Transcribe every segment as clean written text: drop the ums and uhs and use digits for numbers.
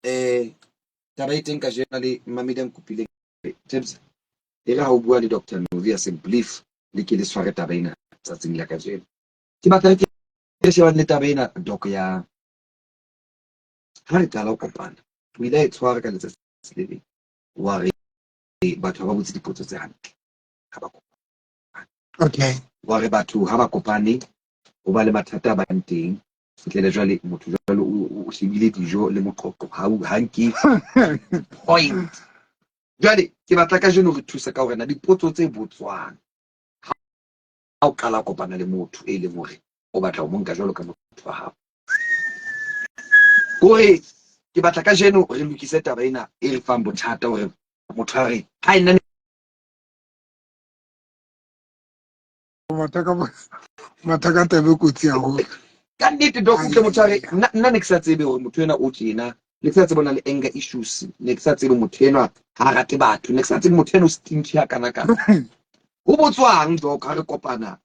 Taba e teng kajeno le mmamedi a nkopileng Tebs, e re ha o bua le Doctor Novia Simplief le ke le tshware taba ena tsatsing la kajeno. Ke batla re ke re shebane le taba ena doc ya ha re qala ho kopana, o ile a e tshwara ka letsatsi le leng wa re batho ha ba botse dipotso tse hantle ha ba kopane. Okay. Wa re batho ha ba kopane ho ba le mathata a bang teng fihlele jwale motho jwale o shebile dijo le moqoqo ha ha nke point. Jwale ke batla kajeno re thusa ka hore na dipotso tse botswang ha o qala kopana le motho e leng hore o batla ho mo nka jwalo ka motho wa hao. Kore ke batla kajeno re lokise taba ena e re fang bothata hore motho a re ha e nna Matha ka taba e kotsi haholo. Ka nnete doc, utlwe motho a re nna ne ke sa tsebe hore motho enwa o tjena, ne ke sa tsebe o na le anger issues, ne ke sa tsebe motho enwa ha a rate batho, ne ke sa tsebe motho enwa o stinky ha kana kana. Ho botswang doc ha re kopana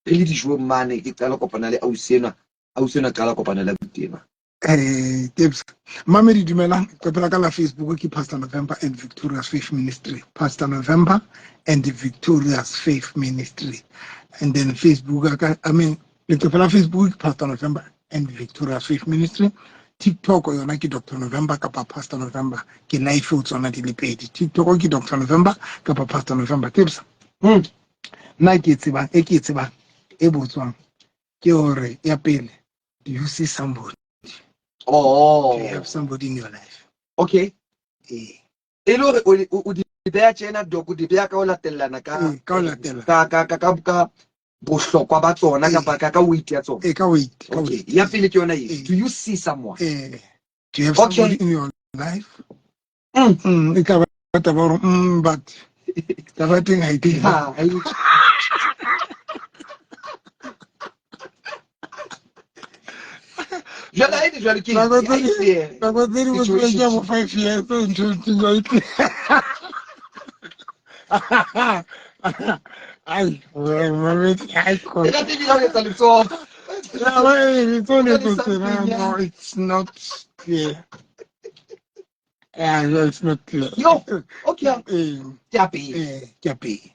re le dijong mane, ke qala kopana le ausi enwa, ausi enwa qala kopana le abuti enwa. Tebs, mamedi dumelang, qetela ka la Facebook ke Pastor November and Victorious Faith Ministry. Pastor November and Victorious Faith Ministry. And then Facebook, I mean, leqephe la Facebook ke Pastor November and Victorious Faith Ministry. TikTok yona ke Dr. November kapa Pastor November. Ke live o tsona di le pedi. TikTok ke Dr. November kapa Pastor November. Tebs. Nna ke tsebang, e ke tsebang, e botswang ke hore ya pele, do you see somebody? Oh. Do you have somebody in your life? Okay. Eh. E le hore o di beha tjena doc, o di beha ka ho latellana ka ka ho latella. Ka bohlokwa ba tsona kapa ka weight ya tsona. Eh, ka weight, ka Okay. weight. Ya pele ke yona e. Eh. Do you see someone? Eh. Do you have Okay. somebody in your life? E tla ba taba hore, but taba teng ha e teng. Ha, ha e. Jwale ha e le jwale ke Nako ha e clear. Nako tse dingwe tse ke bo 5 years ntho tse ha e clear. Ai, mamedi, ai, E ka tse ding ha o etsa letsoho. Yeah, well, it's only That is to say, something, yeah. no, it's not clear. Yeah, no, it's not clear. Yo, okay. Ke a pele. Ke a pele.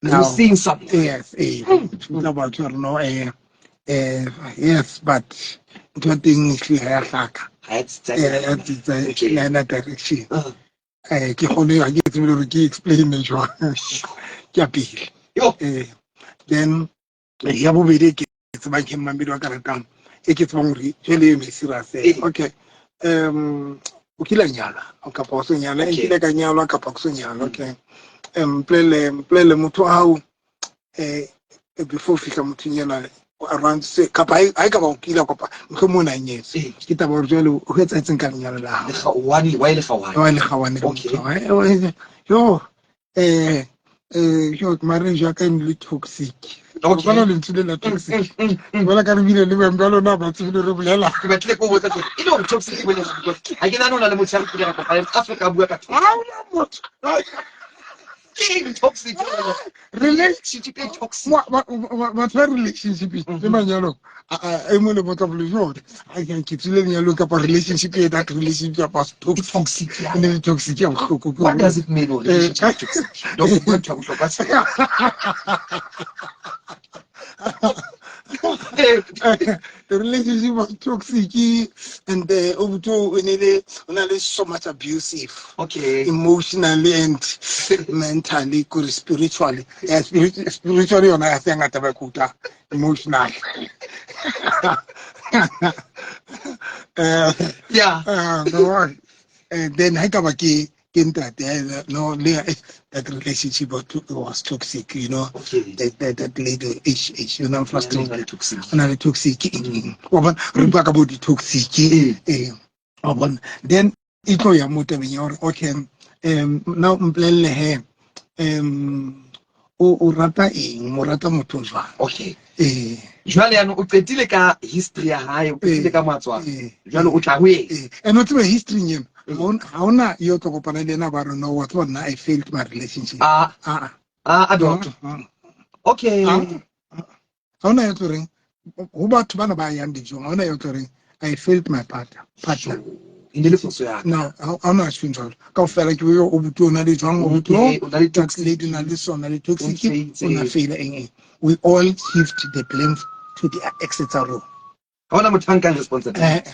You Now, seeing something. Yes, about no, yes, but ntho ya teng ehlile ha ya hlaka. Ha e tsitsa. Ya tsitsa, Okay. ehlile ha ena direction. Ke kgone ha ke tsebe hore ke explain jwang. Ke a pele. Yo. Then, ya bobedi ke tsebang ke mmamedi wa ka ratang, e ke tsebang hore jwale e me serious. Okay. O kile a nyalwa kapa o so nyalwa? Okay. Nkile ka nyalwa kapa ke so nyalwa? Okay. Mplele motho wa hao, before o fihla mothong ena, around se, kapa ha e ka ba o kile kapa mohlomong o na nyetse. Ke taba hore jwale o etsahetseng ka lenyalo la hao? Le kgaohane, wa e le kgaohane? Wa e le kgaohane le Okay. motho wa hao. Yo, yo, marriage ya ka e ne le toxic. Okay. Bona lentswe le la toxic. Bona ka re bile le beng ba lona ba tsebile re bolela. Ke batlile ko botsa tse. E le hore toxic e bolela because ha ke nahane ho na le motho ya re kile ra kopana le Afrika a bua ka toxic. Ha hona motho. Ke eng toxic? Relationship e toxic. Batho ba relationship le manyalo, a e mong le motho a boletse hore, a ke ke tswile lenyalong kapa relationship e that relationship kapa toxic. Toxic, ya. E ne le toxic ya bohloko. What does it mean, relationship toxic? Don't go to bohlokwa. The relationship was toxic and the o ne le o na le so much abusive. Okay. Emotionally and mentally, kore spiritually. Yeah, spiritually yona ya se ngata ba kuta emotional. Yeah. No, then ha ka ba ke ntate, no, le, that relationship was toxic, you know. Okay. That lady, H, you know, I'm frustrated. Yeah, toxic. O na le toxic. Wa bona, re bua ka bo di toxic. Wa bona. Then e tlo ya mo tabeng ya hore, okay, now mpolelle he, o rata eng? O rata motho jwang? Okay. Jwale yanong o qetile ka history ya hae, o qetile ka matswalo. Jwale o tla ho eng? And o tsebe history ena, ha hona yo tlo kopana le ena ba re, no, wa tseba nna I failed my relationship. A doctor. Okay. Ha hona yo tlo reng, ho batho bana ba yang dijong, ha hona yo tlo reng I failed my partner. Sure. E ne le phoso ya ka. No, ha ona tjho jwalo. Kaofela ke o buti o na le jwang, o buti Okay, o na le toxic toxic. lady, o na le sona le toxic, O o na faila eng eng. We all shift the blame to the exes tsa rona. Ha hona motho a nkang responsibility.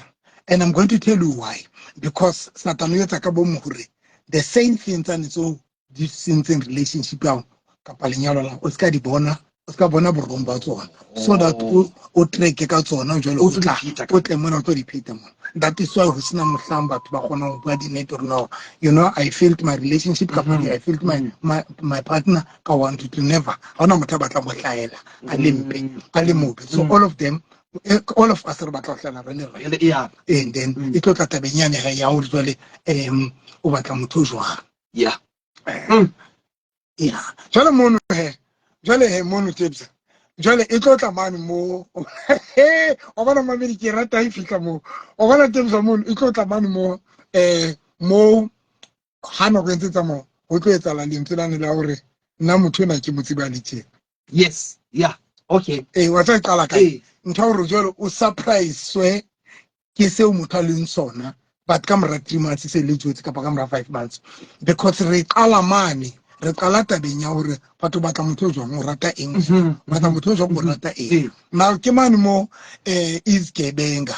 And I'm going to tell you why. Because Satan o etsa ka bomo hore the same thing tsane tseo di sentseng relationship ya hao kapa lenyalo la hao, o ska di bona, o ska bona borong ba tsona. So that o treke ka tsona jwale O o tlo tla, di pheta ka o tle mona o tlo di pheta mona. That is why ho sena mohlang batho ba kgonang ho bua dinnete hore no, you know, I failed my relationship kapa I failed my partner ka 1 2 3, never. Ha hona motho a batlang ho hlahela a le mpe, a le mobe. So all of them, all of us re batla ho hlahela re le right. Re le, yeah. And then e tlo tla tabeng yane ya hore jwale, o batla motho o jwang. Yeah. Yeah. Jwale mono he, jwale he mono Tebza. Jwale e tlo tla mane mo. O bona mamedi ke rata e fihla mo. O bona Tebza mono e tlo tla mane mo, mo ha nako e ntse tsamaya, ho tlo etsahala lentswe lane la hore nna motho enwa ke mo tseba le tjena. Yes. Yeah. Okay. Wa tla qala kae? Ee. Ntho ya hore jwale o surprise-we ke seo motho a leng sona, but ka mora 3 months se le jwetse kapa ka mora 5 months, because re qala mane, re qala tabeng ya hore batho ba batla motho o jwang, o rata eng? Batla motho o jwang, o rata eng? Now ke mane mo, izgebenga,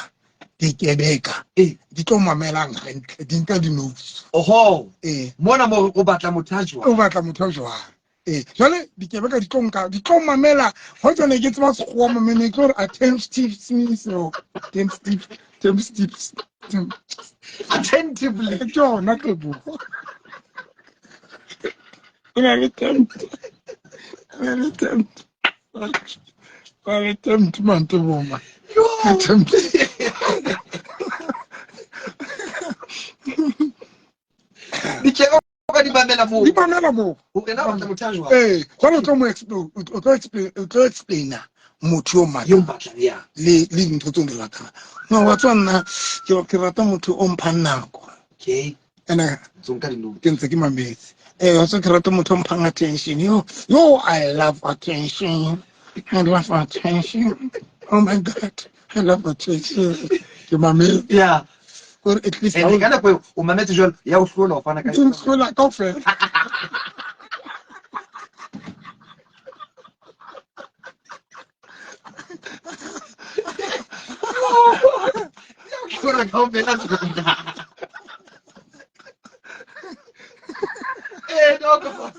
dikebeka, di tlo mamelang hantle, di nka di-notes. Oho. Ee. Mona mo o batla motho a jwang? O batla motho a jwang? Ee. Jwale dikebeka di tlo nka, di tlo mamela. Ho tsone ke tseba sekgowa mamene, ke hore attentive so, attentive, attentive, attentive. Attentively. Ke yona tebogo. E na le tempt. E na le tempt. E na le tempt, man, tebogo, man. Yo. Attempt. Dikebeka di mamela moo. Di mamela moo. Hore na o batla motho a jwang? Ee, jwale o tlo mo o tlo explain, o tlo explaina motho yo mmatlang. Yo mmatlang, yeah. Le dintho tse o di ratang. No, wa tswa nna, ke rata motho o mphang nako. Okay. Ene, Ntse o nka di-note. ke ntse ke mametse. Wa tswa ke rata motho o mphang attention. Yo, yo, I love attention. I love attention. Oh my God, I love attention. Ke mametse. Yeah. Gore at least And ha o ka nako eo, o mametse jwalo, ya o hlola ho fana ka Ke hlola kaofela. Hlola kaofela. No, no.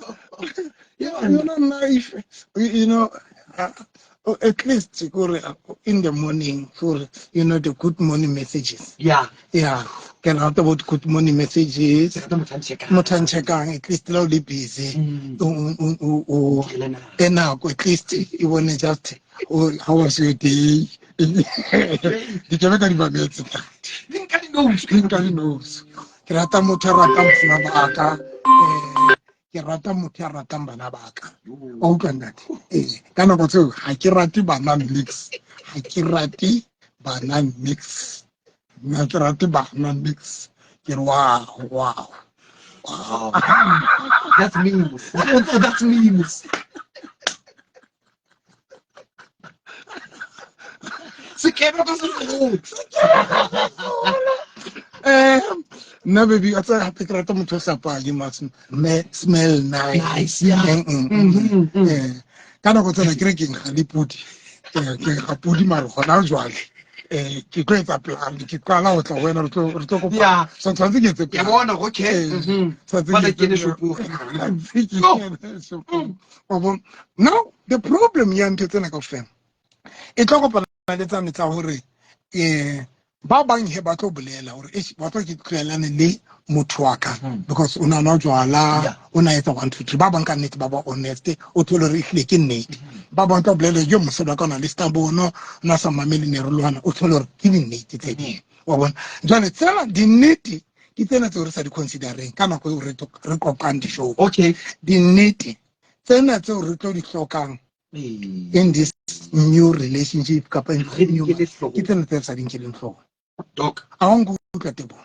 Yeah, you know, now if, you know, at least gore, in the morning, for, you know, the good morning messages. Yeah. Yeah. Can I talk about good morning messages? Ke rata motho a nchekang. Motho a nchekang, at least la o le busy. O, Ke le nako. e nako, at least you wanna just, oh, how was your day? Di ke ka di mametse. Di nka di-notes. Di nka di-notes. Ke rata motho a ratang bana ba ka. Ke rata motho ya ratang bana ba ka. Wa utlwa ntate? Ee, ka nako tseo ha ke rate bana nix. Ha ke rate bana nix. Nna ke rate bana nix. Ke re, wow, wow. Wow. That's memes. That's memes. Sekebe ka se Nna baby, wa tseba hape ke rata motho o sa pake, mas, me, smell nice. Nice, yeah. Ka nako tsena ke re ke nkga le pudi. Ke nkga pudi mare gona jwale. Ke tlo etsa plan, ke qala ho tla ho wena, re tlo kopa. Yeah. So tshwanetse ke etse Ke plan. bona, okay. Tshwanetse Bana ke ke ne etse shopong. plan. Ke kene shopong. Wa bona? Now, the problem ya ntho tsena kaofela, e tlo kopana le tsane tsa hore, ba bang he ba tlo bolela hore, eish, ba tlo ke tlohelane le motho wa ka, because o na nwa jwala, o na etsa 1 2 3. Ba bang ka nnete ba ba honest, o thole hore ehlile ke nnete. Ba bang tlo bolela, yo mosadi wa ka o na le stabono, o na sa mamele nerolwana, o thole hore ke dinnete tse ding. Wa bona? Jwale tsena dinnete ke tsena tseo re sa di considereng ka nako eo re qoqang di-show. Okay. Dinnete tsena tseo re tlo di hlokang in this new relationship kapa in Re di new nkele hloohong. ke tsena tse re sa di nkeleng hloohong. Doc. A o nkutlwa Teboho?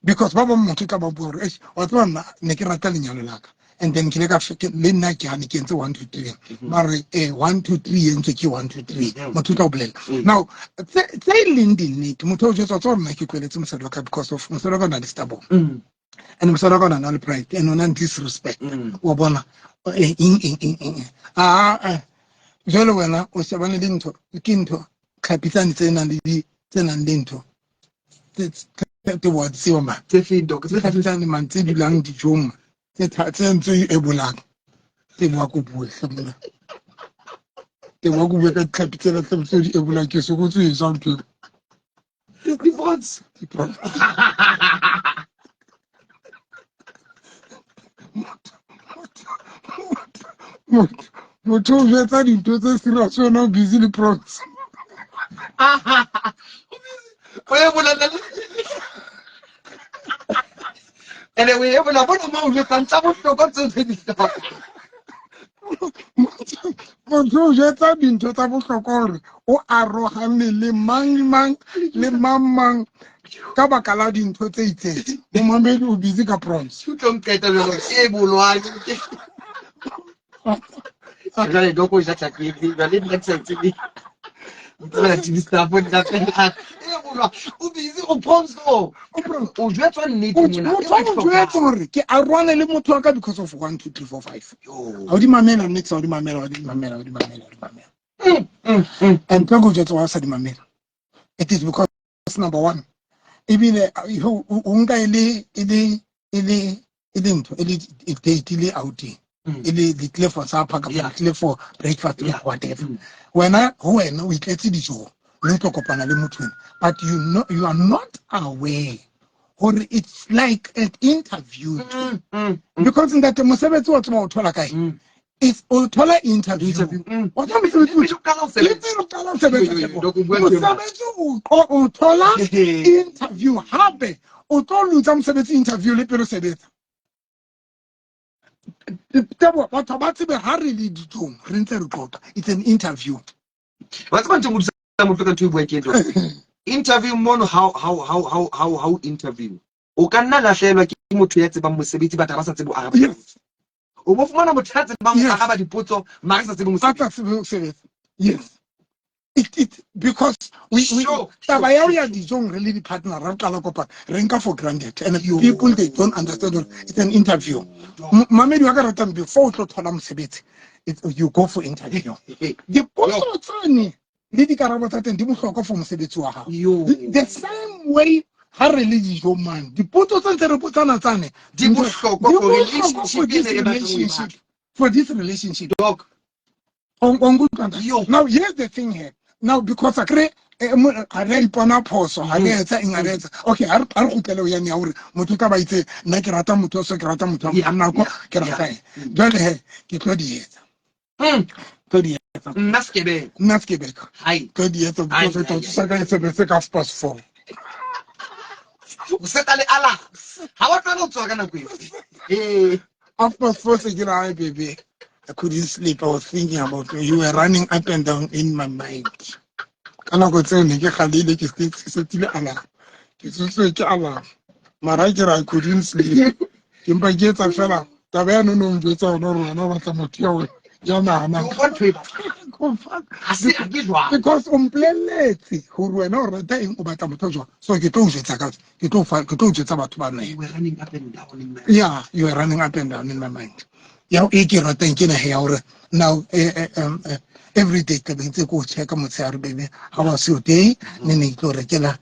Because ba bang motho o tla ba bua hore, eish, wa tseba nna ne ke rata lenyalo la ka. And then ke ile ka le nna ke hane ke entse 1 2 3. Mare 1 2 3 e entswe ke 1 2 3. Motho o tla o bolela. Now tse e leng dinnete, motho o jwetsa tsa gore nna ke tlohelletse mosadi wa ka because of mosadi wa ka o na le stubborn. And mosadi wa ka o na le pride and o na le disrespect. Wa bona, eng eng eng eng. Ah, jwale wena o shebane le ntho, ke ntho tlhapi tsane tse nang le di tse nang le ntho tse wa tseba ma. Tse feng, Doc? Tse tlhapi tsane man tse dulang dijong ma, tse ntse e bolang. Tse boa ko bue hle. Tse boa ko bue ka ditlhapi tsena tse di ebolang, ke sokotse e jwang ntho eo? Di-prawns. Di-prawns. Motho o jwetsa dintho tse serious, wena o busy le prawns. O e bolela le ene o e bolela bona mo o jwetsang tsa bohlokwa tseo tse di hlokang. Motho o jwetsa dintho tsa bohlokwa hore o arohane le mang mang le mang mang ka baka la dintho tse itseng. Momamedi o busy ka prawns. O tlo nqeta jwalo, ke e bolwang. Jwale Doc o ja tlhapi e feng? Jwale nna ke sa tsebe. Tsela TV staff nna fela. E bolwa. O busy o prawns o. O prawns. O jwetswa nnete O mona. motho o jwetsa hore ke arohane le motho wa ka because of 1 2 3 4 5. Yo. Ha o di mamela nnete, ha o di mamela, ha o di mamela, ha o di mamela, ha o di mamela. And tlo go jwetsa wa sa di mamela. It is because number 1, ebile o nka e le, e le, e le, e le ntho, e le date le outing. E le le tlile for supper kapa le tlile for breakfast or whatever. Wena, ho wena o itletse dijo, mme o tlo kopana le motho ena. But you know, you are not aware hore it's like an interview. Because ntate mosebetsi wa tseba o thola kae? It's o thola interview. Interview. Wa tseba mosebetsi o Pele o qala ho sebetsa. Le pele o qala ho sebetsa, Yo, yo, yo, Tshepo. Doc, o bua ntho e Mosebetsi o thola interview hape o tlo lutsa mosebetsi interview le pele o sebetsa. Tebo, batho ba tsebe ha re le dijong, re ntse re qoqa. It's an interview. Wa tseba ntho e ngodisang motho ka ntho e buang ke eng, Doc? Interview mono, how interview. O ka nna lahlehelwa ke motho ya tsebang mosebetsi, batho ba sa tsebe ho araba. Yes. O bo fumana motho ya tsebang ho Yes. araba dipotso, mara sa tsebe mosebetsi. A sa tsebe ho sebetsa. Yes. It, it, because we, we, Sure, taba sure, ya ho ya sure. dijong re le di-partner, re qala kopana, re nka for granted. And Yo. people, they don't understand that it's an interview. Yo. Mamedi wa ka ratang, before o tlo thola mosebetsi, you go for interview. Dipotso Yo. tsane le dikarabo tsa teng di bohlokwa for mosebetsi wa hao. Yo. The same way ha re le dijo man, dipotso tse ntse re botsana tsane, Di bohlokwa di for bohlokwa for relationship this ene re batlang ho e relationship. batla. For this relationship. Doc. On good contact. Yo. Now here's the thing here. Now because a kre, mo, ha re a ipona phoso, ha re etsa eng, ha re etsa. Okay, ha re, ha re kgutlele ho yane ya hore motho ka ba itse, nna ke rata motho o so, ke rata motho wa Yeah, nako, yeah, ke rata yeah. eng. Jwale he, ke tlo di etsa. Tlo di etsa. Nna sekebekwa. Nna sekebekwa. Hai. Tlo di etsa Hai, because hai, tlo hai. tsosa ka SMS ka half past four. O seta le alarm. Ha wa tlohela ho tsoha ka nako eo. Eh. Half past four se ke re, hi baby. I couldn't sleep. I was thinking about you. You were running up and down in my mind. Ka nako tseo ne ke galile, ke setile alarm. Ke tsotswe ke alarm. Mara ke re, I couldn't sleep. Ke mpa ke etsa fela taba ya nono njwetsa hona hore wena o batla motho ya o ya nahanang. Ke o fa ntho e batlang. Ko fa- Ha se ha ke jwalo. Because o mpolelletse hore wena o rata eng, o batla motho jwang. So ke tlo o jwetsa ka, ke tlo fa, ke tlo o jwetsa batho ba nna. You were running up and down in my Yeah, you were running up and down in my mind. Ya e ke ratang ke naha ya hore now, every day ke ntse ke o checka motshehare, baby, how was your day? Ne ne ke tlo rekela,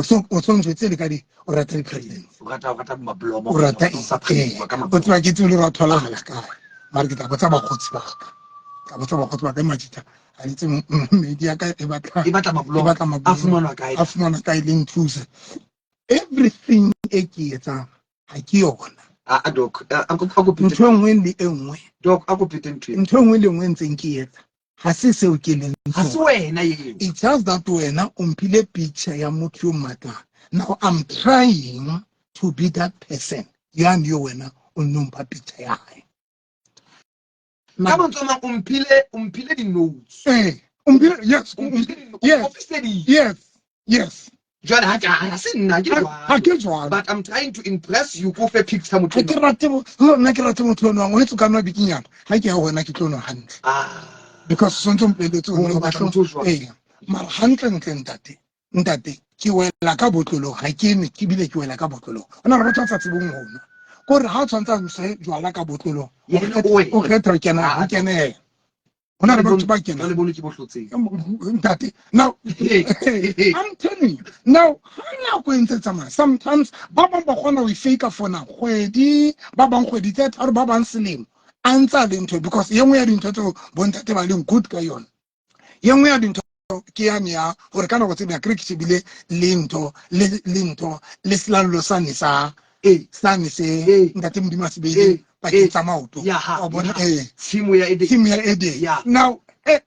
so o so ntjwetse le ka di, o rata di-presents. O rata, o rata mablomo. O rata O sa eng? phediwa ka O mablomo. tseba ke tsebe le hore a tholahala kae. Mara ke tla botsa bakgotsi ba ka. Ka botsa bakgotsi ba ka, majita, ha le tsebe, medi ya ka e batla E batla mablomo. E batla mablomo. A fumanwa kae? A fumanwa kae le nthuse. Everything e ke etsang, ha ke yona. A, a, Doc, a, a, a ko phete. Ntho e nngwe le e nngwe. Doc, a ko phete ntho e. Ntho e nngwe le nngwe ntseng ke etsa. Ha se seo ke leng Ha se sona. wena eo. It's just that wena o mphile picture ya motho yo mmatlang. Now I'm trying to be that person. Yane yo wena o nno mpha picture ya hae. Ka mantswe a mang, o mphile di-notes. Eh, o mphile, yes, O mphile di-notes. yes. O mphile Yes, yes. Jwale ha ke ha se nna ke jwalo. Ha ke jwalo. But I'm trying to impress you ko fe picture motho. Ha ke rate nna ke rate motho ono o etso ka nwa bikinyana. Ha ke ya ho wena ke tlo nwa hantle. Ah. Because sontso mpeletse o O batla motho o jwalo. Ee. Mara hantle ntle ntate. Ntate ke wela ka botlolong ha ke nwe ke bile ke wela ka botlolong. O na le batho ba sa tsebeng ho nwa. Kore ha o tshwantse a ntshe jwala ka botlolong. Yena o wela. O kgetha ho kena ho kene yena. Ho na le batho ba kenang. Jwale bono ke bo hlotseng. Ntate, now I'm telling you, now ha nako e ntse tsamaya, sometimes ba bang ba kgona ho e fake for nako kgwedi, ba bang kgwedi tse tharo, ba bang selemo, a ntse a le ntho, because e nngwe ya dintho tseo bontate ba leng good ka yona, e nngwe ya dintho ke yane ya hore ka nako tse ding akere ke shebile le ntho le ntho le selallo sane sa sane se ntate Modimo a se beileng pakeng tsa maoto. Wa bona, ee. Tshimo ya Edene. Tshimo ya Edene. Now,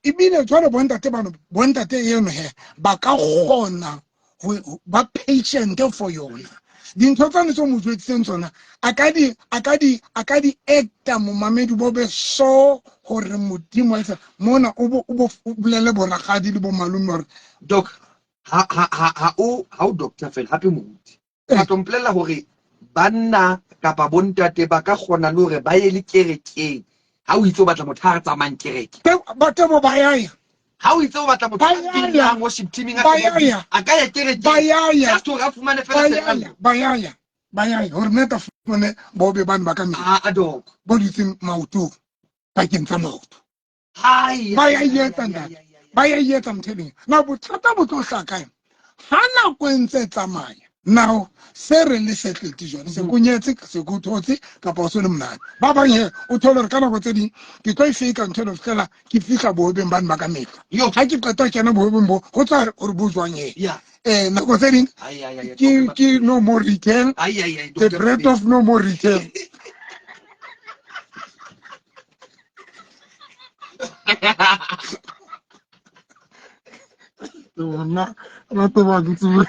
ebile jwale bontate bano, bontate eno he, ba ka kgona ho ba patient for yona. Dintho tsane tse o mo jwetsitseng tsona, a ka di acta momamedi bo be so hore Modimo a etsa mona o bo, o bo, o bolele borakgadi le bo malome hore Doc, ha o doctor fela, hape moruti. Ba tlo mpolella hore banna kapa bontate ba ka kgona le hore ba ye le kerekeng. Ha o itse o batla motho a tsamayang kereke. Ba tebo ba ya ya. Ha o itse o batla motho Ba a ya ya. binang worship teaming a Ba ya ya. a ka ya kerekeng. Ba ya ya. Just hore a fumane fela Ba ya seralo. ya. Ba ya ya. Ba ya ya. Hore nna ka fumane bobe bane ba ka mmele. Ah, a doc. Bo dutseng maotong, pakeng tsa maoto. Hai, Ba ya hai, hai, etsa hai, ntate. hai, hai, hai. Ba ya etsa, I'm telling you. Now, bothata bo tlo hlaha kae? Ha nako e ntse e tsamaya, now se re le settled jwale, se konyetse, se ko thotse, kapa o se le monate. Ba bang he, o thole hore ka nako tse ding, ke tlo e fake ntho eno fihlela ke fihla bohobeng bane ba ka mehla. Yo. Ha ke qeta ho kena bohobeng bo, ho tswa hore bo jwang he. Yeah. Nako tse ding, Ai, ai, ai, ai, Doctor ke no more return. Ai, ai, ai, The Doctor bread Mabedi. of no more return. Nna, nna te ba ke tsebe,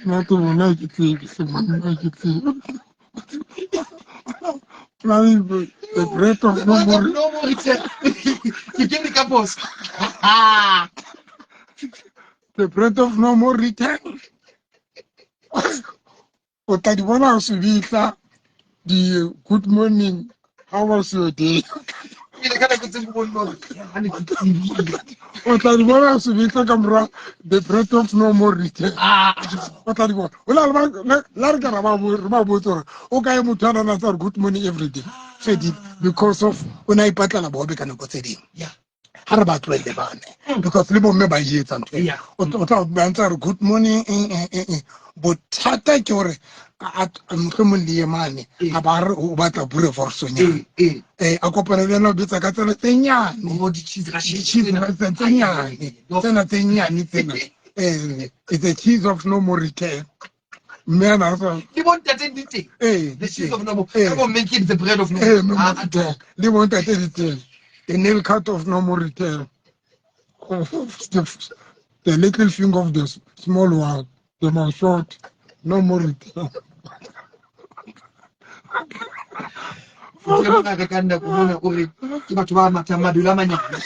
nna te bona ke tsebe, se monna ke tsebe. The bread of no more No more return. Ke kene ka phoso. The bread of no more return. O tla di bona o se bitla di good morning, how was your day? Ile ka nako tse dingwe bo nna, ha ne ke tsebile. O tla di bona o se bitla ka mora the bread of no more return. Ah. O tla di bona. O la le ba, le, la re ka ra ba bo, re ba botse hore o kae motho a nang a tsa re good morning every day. Fedile because of o ne a ipatlela bohobe ka nako tse ding. Yeah. Ha re ba tlohelle bane. Because le bomme ba e etsa ntho ena. Yeah. O tla ba ntse a re good morning, eng, eng, eng, eng. Bothata ke hore a mohlomong le ye mane, a ba re o batla boerewors-onyana. A kopane le yena o betsa ka tsela tse nyane. Oh, di-cheese russian. Di-cheese russian tse nyane. Tsena tse nyane tsena. It's a cheese of no more return. Mme a na a sa- Le bontate di teng. Di The cheese teng. of no more. Ka bo mme ke the bread of no more. No more Ah, return. Le bontate di teng. The nail cut of no more return. The little finger of the small one, the more short, no more return. Ke mona re ka nna ko mona o re ke batho ba mathang mabelo a manyane.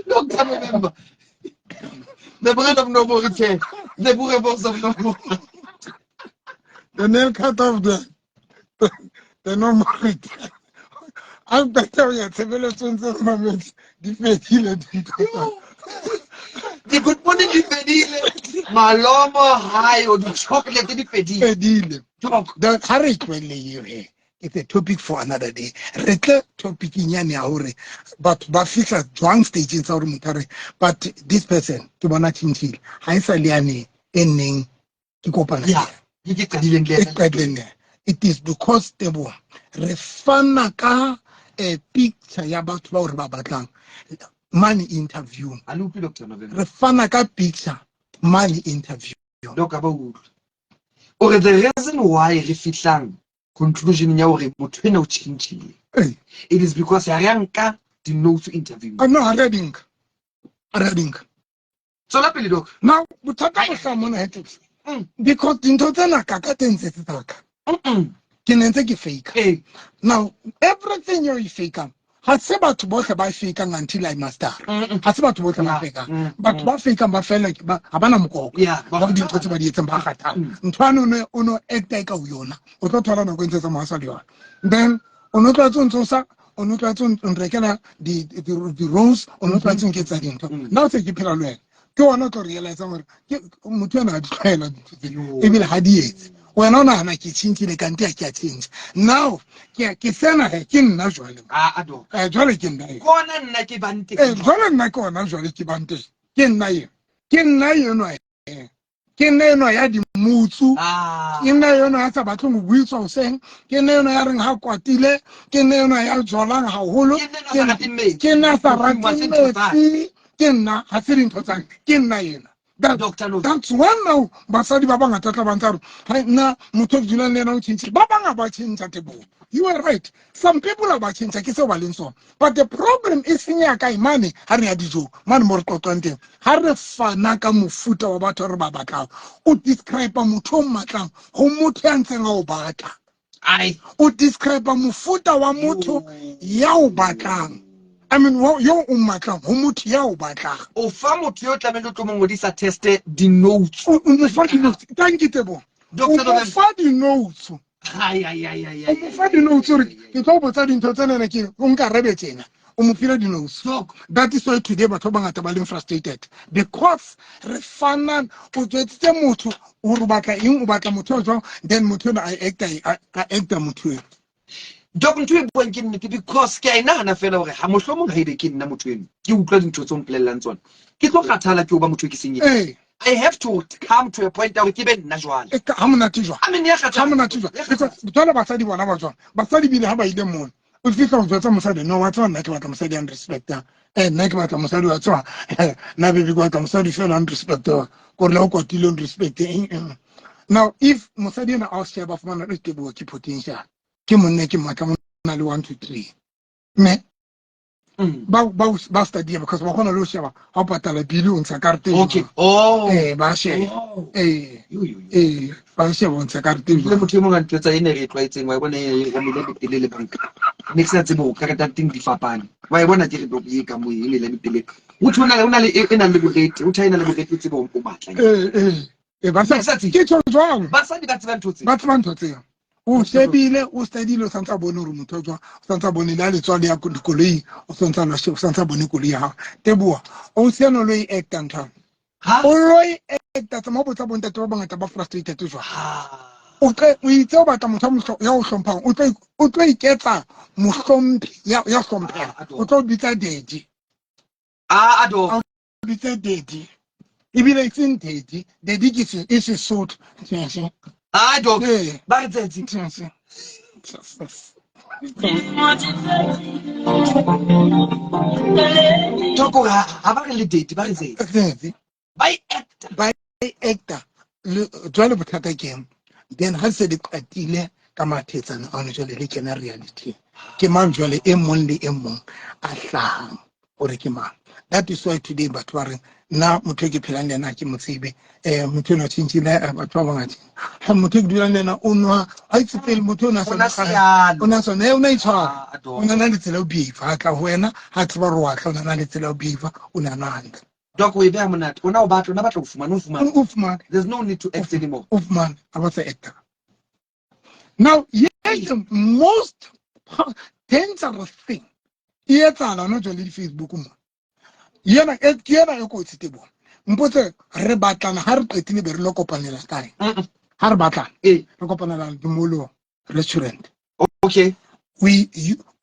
Doctor November. The bread of no more return. The boerewors of no more. The nail cut of the no more return. I'm better ya tshebeletsong tse mamedi di fedile dintho tsa. Di good morning di fedile. Malomo hae o di chocolate di fedile. Fedile. Talk. The ha re tlohelle eo he. It's a topic for another day. Re tle topic nyane ya hore batho ba fihla jwang stageng tsa hore motho a re, but this person ke bona tjhentjhile. Ha e sa le yane e neng ke kopana le Yeah. yena. Ke qadileng le E yena. qadileng le yena. It is because Teboho re fana ka a picture ya batho bao re ba batlang mane interview. A le utlwe, Doctor November? Re fana ka picture mane interview. Doc, a ba utlwe. O re the reason why re fihlang conclusion ya hore motho ena o tjhentjhile. It is because ha re a nka di-notes interview. Ah, no, ha re a di nka. Ha re a di nka. Tswela pele, Doc. Now, bothata bo hlaha mona, he, Tebs. Because dintho tsena ka ka teng tse tsa ka. Mm-mm. Ke ne ntse ke fake. Hey. Now, everything you fake, Ha se batho bohle ba fakang until I master. Ha se batho bohle ba fakang. Batho ba fakang ba fela ha bana mokoko. Ba dintho tse ba di etsang ba kgathala. Ntho ane o no acta e ka ho yona. O tlo thola nako e ntse tsamaya sa le yona. Then o no tlwaetse o ntso sa, o no tlwaetse o nrekela di rose, o no tlwaetse o nketsa dintho. Nna o se ke phela le wena. Ke ona o tlo realize gore ke motho ena ha di tlwaela dintho tse. Ebile ha di etse. Wena o nahana ke tjhentjhile kante ha ke a tjhentjha. Now ke sena he, ke nna jwale. Ah, ah, doc. Jwale ke nna ena. Ke ona nna ke bang teng. Jwale nna ke ona jwale ke bang teng. Ke nna ena. Ke nna enwa. Ke nna enwa ya dimutsu. Ke nna enwa ya sa batleng ho buiswa hoseng. Ke nna enwa ya reng ha kwatile. Ke nna enwa ya jolang haholo. Ke nna enwa sa rateng metsi. Ke nna sa rateng Ke nna sa rateng metsi. Ke nna, ha se dintho tsa ka. Ke nna ena. Doctor Lozi. That's one now. Basadi ba bangata tla ba ntse ba re, hai, nna motho o ke dulang le yena o tjhentjhile. Ba bang ha ba tjhentjha, Teboho. You are right. Some people ha ba tjhentjha, ke seo ba leng sona. But the problem e senya kae mane ha re ya dijong, mane mo re qoqang teng. Ha re fana ka mofuta wa batho re ba batlang, o describe motho o mmatlang ho motho ya ntseng a o batla. Ai. O describe mofuta wa motho ya o batlang. I mean, yo o mmatlang ho motho ya o batlang. O fa motho yo tlamehile o tlo mo ngodisa test di-notes. O mo fa di-notes. Thank you, Teboho. Doctor O mo November. fa di-notes. Ai, ai, ai, ai, O mo fa di-notes hore ke tlo botsa dintho tsena ke o nkarabe tjena. O mo file di-notes. Doc. That is why today batho ba bangata ba leng frustrated. Because re fana, o tswetsitse motho hore o batla eng, o batla motho o jwang, then motho ena a acta motho eo. Doc, ntho e buang ke nnete, because ke a e nahana fela hore ha mohlomong ha ebe ke nna motho eno, ke utlwa dintho tse o mpolellang tsona, ke tlo kgathala ke ho ba motho e ke seng ena. I have to come to a point ya hore ke be nna jwale. E ka, ha monate jwang? I mean, ya kgathala. Ha monate jwang? Ya kgathala. Because jwale basadi bona ba jwang? Basadi bile ha ba ile mono, o fihla o jwetsa mosadi, no, wa tseba nna ke batla mosadi a nrespectang. Nna ke batla mosadi wa tseba, nna baby ke batla mosadi fela a nrespectang. Kore le ha o kwatile o nrespecte, eng, eng. Now, if mosadi ena a o sheba, fumana re teboho ke potential. Ke monna ke mmatla, o na le 1, 2, 3. Mme, ba study because ba kgona le ho sheba ha o patala bill o ntsha karete jwang. Okay. Oh. Ba sheba. Oh. Yo, yo, yo. Ba sheba o ntsha karete Le jwang. motho e mong a ntjwetsa e ne re e tlwaetseng, wa e bona e re mele metelele banka. Ne ke sa tsebe hore karete ya teng di fapane. Wa e bona ke re do e ka mo e mele metelele. Ho thwe ho na le e nang le borete, ho thwe e nang le borete o tsebe hore o matla. Ba sa Ke sa tsebe. Ke tjho jwang? Basadi ba tseba ntho tseo. Ba tseba ntho tseo. O shebile, o studyile, o santse a bone hore motho o jwang, o santse a bone le ha letswalo ya dikoloi, o santse a lo sheba, o santse a bone koloi ya hao. Teboho, o se no lo e acta ntho eo. Ha? O lo e acta, tsamaya o botsa bontate ba bangata ba frustrated jwang. Ha. O tle, o itse o batla motho ya o hlomphang, o tlo iketsa mohlomphi, ya hlomphehang. Ah, O tlo bitsa daddy. Ah, a do. O bitsa daddy. Ebile e seng daddy, daddy ke se, e Sesotho. Ah, doc. Ee. Ba re tsetse. Doc, o re ha ba re le daddy, ba re tsetse. Tsetse. Ba e actor. Ba e actor. Le, jwale bothata ke eng? Then ha se le qatile ka mathetsana ano jwale le kena reality. Ke mang jwale e mong le e mong a hlahang hore ke mang? That is why today batho ba reng, nna motho e ke phelang le yena ha ke mo tsebe. Motho enwa tjhentjhile, batho ba bangata. Ha motho e ke dulang le yena o nwa, ha itse pele motho o na O na sa sealo. O na sona, o na itshwara. Ah, a O na na le tsela ya ho behave. Ha tla ho wena, ha tseba hore wa tla, o na na le tsela ya ho behave, o na nwa hantle. Doc, o e beha monate. O na o batla, o na batla ho fumana, o fumane. O fumane. There's no need to act anymore. O fumane, ha ba sa acta. Now, here's the most dangerous thing. E etsahala hona jwale di-Facebook mo. Yena, ke yena e kotsi Teboho. Mpotse re batlana ha re qetile be re lo kopanela kae? Mm-mm. Ha re batlana, Ee. re kopanela di-mall-ong, restaurant. Okay.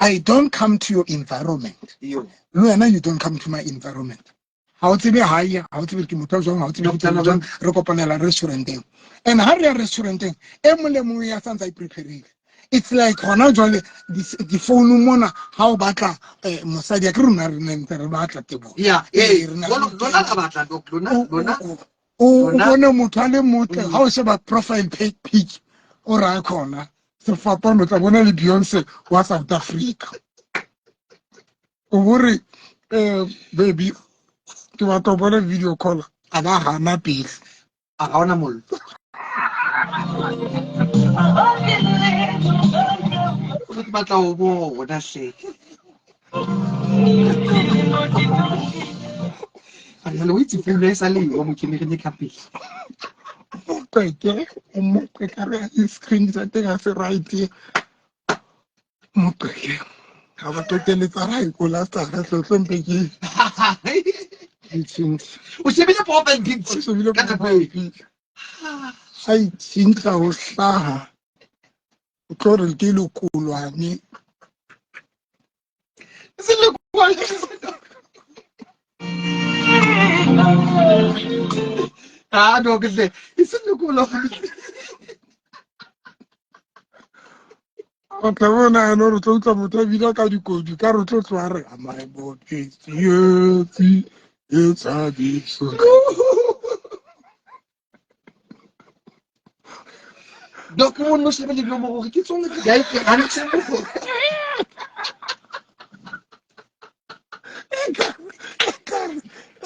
I don't come to your environment. Yo. Le wena, you don't come to my environment. Ha o tsebe hae, ha o tsebe ke motho jwang, ha o tsebe ke Doctor motho jwang, re kopanela restauranteng. And ha re ya restauranteng, e mong le mong ya santse a ipreparile. It's like hona jwale di-phone mona ha o batla mosadi, a ke rona re ne ntse re batla Teboho. Yeah, Ee, ee, re na lona, le lona la batla, Doc, lona, lona. O Lona. bone motho a le motle, Mm. ha o sheba profile pic, o raya khona. Sefapano o tla bona le Beyonce wa South Africa. O bo re, baby, ke batla ho bona video call, a ba hana pele. A ga ona mollo. O re ke batla ho bona hle. Jale o itse founu e sa le yo mo kemereng e ka pele. Moqeke, o moqeke re screen sa teng ha se right. Moqeke. Ha ba qetelletsa ra e kolasa re tlotlo mpe ke ditshintshi. O shebile profile picture. O shebile ka nako profile eo. picture. Ha itshintla ho hlaha. O tlo re ke lekolwane. Se lekolwane. Ah, no, ke tle. E se lekolwane. O tla bona ene re tlo utlwa motho a bina ka dikodu ka re tlo tloa re amaebo ke tsietsi e tshabiso. Doc, o no shebe dinomoro gore ke tsone di kae ke hantle mo.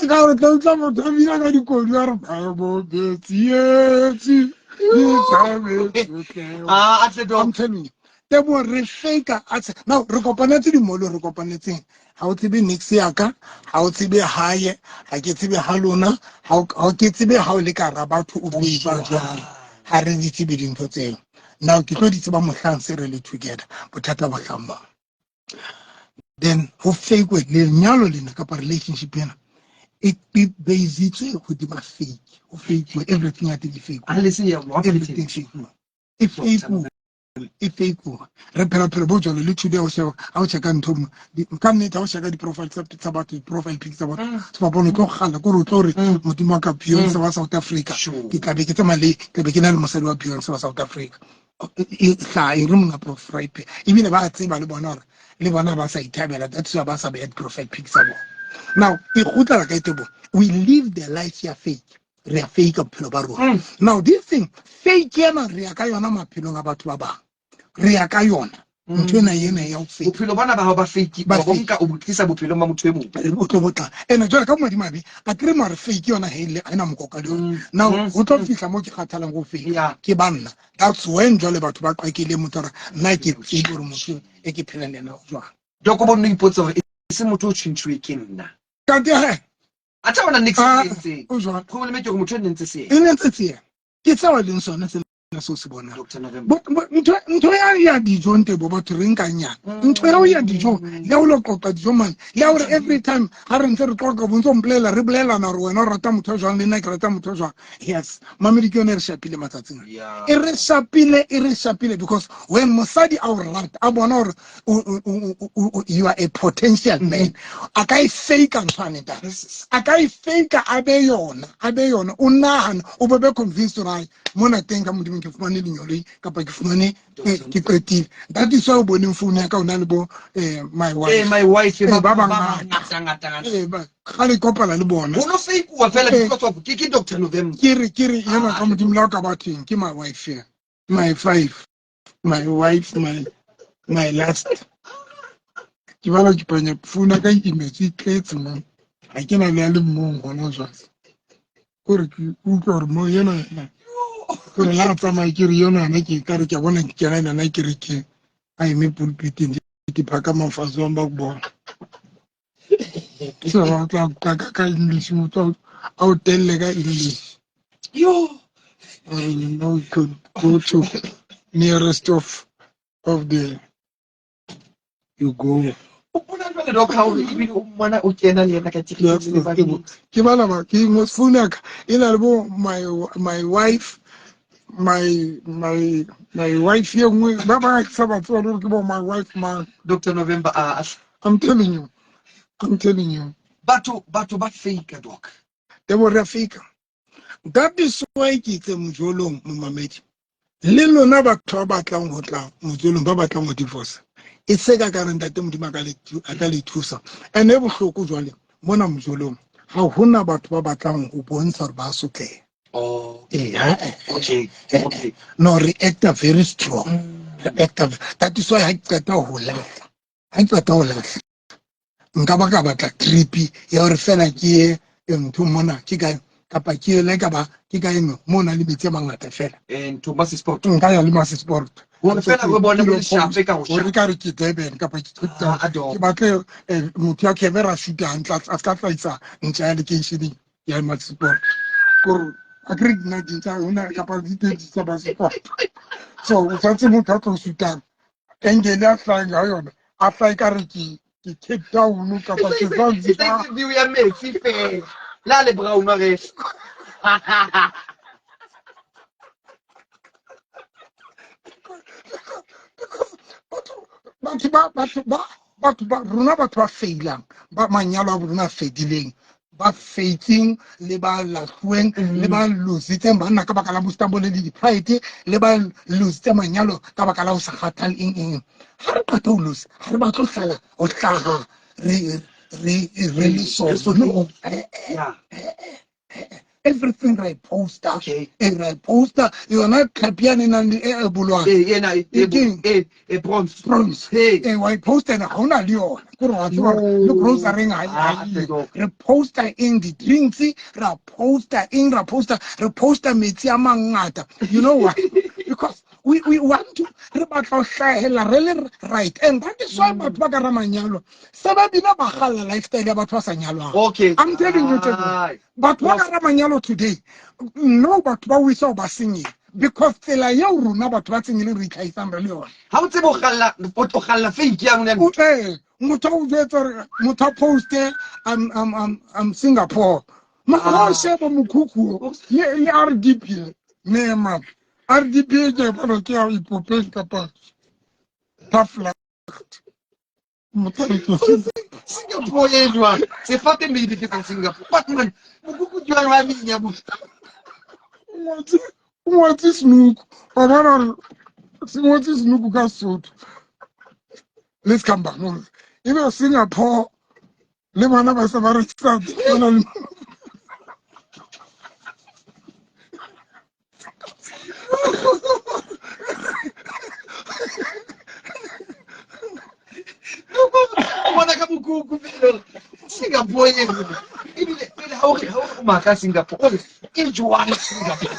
Ka re tla utlwa motho a bina ka dikodu a re maemo ke tsietsi e tshabetsotleo. Ah, atle doc. I'm telling you. Tebo re fake a tse. Now re kopanetse dimolo re kopanetseng. Ha o tsebe nix ya ka, ha o tsebe hae, ha ke tsebe ha lona, ha ke tsebe ha o le ka ra batho o bua jwang. Ha re di tsebe dintho tseo. Now ke tlo di tseba mohlang se re le together. Bothata bo hlang mo. Then ho fake lenyalo lena kapa relationship ena e basitswe hodima fake. Ho fake everything ya teng e fake. Ha le se ya wa Everything fake. E fake. E fake. Re phela phelo bo jwalo le today o sheba ha o checka ntho mo ka nnete ha o checka di-profile tsa batho di-profile pic tsa batho sefapano tlo kgala ko re o tlo re modimo wa ka Beyonce wa South Africa ke tla be ke tsamaya le tla be ke na le mosadi wa Beyonce wa South Africa e hlaha e re monga profile pic ebile ba tseba le bona hore le bona ba sa ithabela that's why ba sa beha di-profile pic tsa bona. Now e kgutlela ka tebo we live the life ya fake. Re a fake bophelo ba rona. Now this thing fake ena re ya ka yona maphelong a batho ba bang. Re ya ka yona. Ntho ena ena ya ho fake. Bophelo bona ba hao ba fake, Ba wa bo fake. nka o bo tlisa bophelong ba motho e mong. Re o tlo botla. Ene jwale ka madimabe, a kere mare fake yona ha e le ha ena mokoka le yona. Now ho tlo fihla mo ke kgathalang go fake. Ke banna. That's when jwale batho ba qakile motho hore nna ke tsebe hore motho e ke phelang le yena o jwang. Joko bo nno ipotsa hore e se motho o tjhentjhuwe ke nna. Kante he. A tla bona next Ah, e entseng. o jwang? Problem e ke hore motho e nentse se. E nentse se. Ke tseo leng sone se seo se bonang. Doctor November. Ntho ya ya dijo ntebo batho re nkang yang. Ntho ya ho ya dijo, le ha o lo qoqa dijo mane, le ha hore every time ha re ntse re qoqa bo ntso mpolela, re bolelana hore wena o rata motho jwang le nna ke rata motho jwang. Yes, mamedi ke yone e re shapile matsatsing a. E re shapile, e re shapile because when mosadi a o rata, a bona hore you are a potential man, a ka e fake ntho ane ntate. A ka e fake a be yona, a be yona, o nahana, o be be convinced hore ai, mona teng ka Modimo ke fumane lenyoloi kapa ke fumane, ke qetile. That is why o boneng phone ya ka o na le bo, my wife. My wife, Ba ba bangata. ngata, ngata, ngata. Ba, kgale ke kopana le bona. Ho no fake-uwa fela because of ke Doctor November. Ke re, ke re, yena ka Modimo la o ka ba thweng, ke my wife ya. My five. My wife, my last. Ke bala ke panya phone ya ka e imetse, e tletse mo. Ha ke na le a le mong hona jwale. Kore ke utlwa hore mo yena yena. Kore la tsamaya ke re yona yena ke ka re ke a bona ke kena le yena ke re ke a eme pulpiting ke phaka mafatshe wa ba go bona. So ba tla ka ka English motho a o telle ka English. Yo. I know you could go to nearest of the you go. O bona jwale doc ha o ebile o mmona o kena le yena ka Yes, kerekeng le ba ke bo-, ke bala ba, ke mo phone ya ka, e na le bo my wife, my wife ye nngwe, ba ba ke sa ba tseba le hore ke bo my wife mang. Doctor November, a I'm telling you. I'm telling you. Batho, batho ba fake, doc. They were fake. That is why ke itse mojolong, momamedi. Le lona batho ba batlang ho tla mojolong, ba batlang ho divorce. E se ka ka re ntate Modimo a ka le thusa. And e bohloko jwale, mona mojolong, ha hona batho ba batlang ho bontsha hore ba sotleha. Oh. Eh, ha, eh, Okay, eh, okay. No, re acta very strong. Re acta, that is why ha ke qeta ho lahla. Ha ke qeta ho lahla. Nka ba ka batla trip ya hore fela ke ye ntho mona, ke kae? Kapa ke ele ka ba ke ka eno mo na le metsi a mangata fela. Ntho Massport. Nka ya le Massport. Hore fela re bone bo leshape ka ho Hore ka re ke Durban kapa ke Cape Town. Ah, Doc. Ke batle motho ya camera shoot hantle a ska tlhaisa ntja ya lekeisheneng ya Massport. Kore a kere nna dintja hona kapa di teng tsa Massport. So o tshwanetse motho a tlo shootang angle a hlahang ka yona a hlahe ka re ke Cape Town kapa ke Zanzibar. View ya metsi fela. La le brown wa re. Batho ba rona batho ba failang, ba manyalo a rona a fedileng, ba feitseng le ba lahluweng, le ba lositseng banna ka baka la bostambo le di-pride, le ba lositse manyalo ka baka la ho sa kgathale eng eng. Ha re qeta ho losa, ha re batle ho hlala, ho hlaha re le so. No. Everything ra e posta. Okay. E ra e posta. Yona tlhapi yane e nang le e e bolwang. Ena, E keng? E bronze. Bronze. Hey. Wa e posta ena, ha hona le yona. Ke hore wa tseba hore le grocery-eng ha e- ha Ah, e yo. Doc. Re posta eng di-drinks, ra posta eng, ra posta, re posta metsi a mangata. You know why? Because we want to, re batla ho hlahella re le right. And that is why batho ba ka ra manyalo se ba bile ba kgalla lifestyle ya batho ba sa nyalwang. Okay. I'm telling you, Teboho. Ai. Batho ba ka ra manyalo today, no batho ba wisa ho ba senyeng. Because tsela eo rona batho ba tsenyeleng re itlhahisang re le yona. Ha o tsebe ho kgalla, o tlo kgalla fake ya rona. O, motho o jwetsa hore motho a poste, I'm Singapore. Mara ha o sheba mokhukhu o, le RDP, ne ma. RDP ke bona ke ya ipopeng kapa tough luck. Motho a re ke Singapore e jwang? Sefate maybe ke sa Singapore. But man, mokhukhu ke wa menya mo. O ngotse Snook. Wa bona hore se ngotse Snook ka Sesotho. Let's come back. No. Ebe Singapore le bona ba se ba re tsa bona le O bona ka mokhukhu pele. Singapore e jwang? Ebile pele ha o re, ha o re o maka Singapore, o re, e jwang Singapore?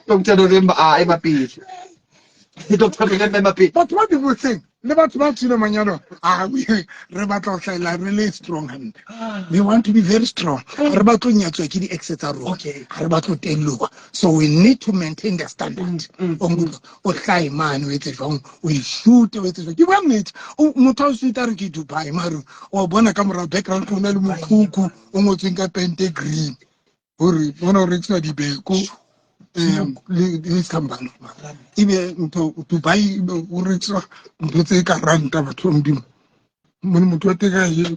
Doctor November, ema pele. Doctor November, ema pele. Batho ba dibotseng le batho ba tswile manyalo, re batla ho hlahella re le strong hampe. We want to be very strong. Re batla ho nyatswa ke di-ex tsa rona. Okay. Ha re batla ho telloha. So we need to maintain the standard. O nkutlwa? O hlahe mane, o etse jwang? O e shoot-e, o etse jwang? Ke bua nnete. O, motho a o shoot-a re ke Dubai, mare o bona ka morao background o na le mokhukhu o ngotsweng ka pente green. Hore bona o rekiswa dibeko. Le skhambano. Ebe ntho Dubai o rekiswa ntho tse ka ranta batho ba Modimo. Mone motho wa teng a ye.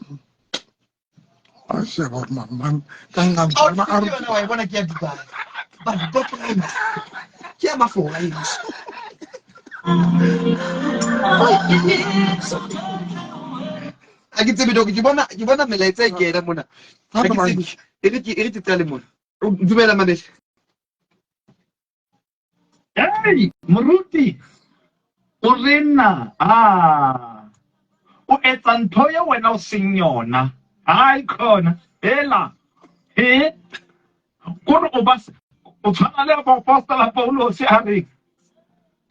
A sheba hore mang, mang, ka nqa Oh, ntho, a re ke yona wa e bona ke ya Dubai. But background ke ya Mafora e. Ha ke tsebe, Doc, ke bona melaetsa e kena mona. Ha ke tsebe. E re ke, e re ke qale mona. O dumela mamedi. Hey, moruti, o re nna, o etsa ntho eo wena o seng yona. Hai khona, hela, he, kore o ba o tshwana le moapostola Paulus a re,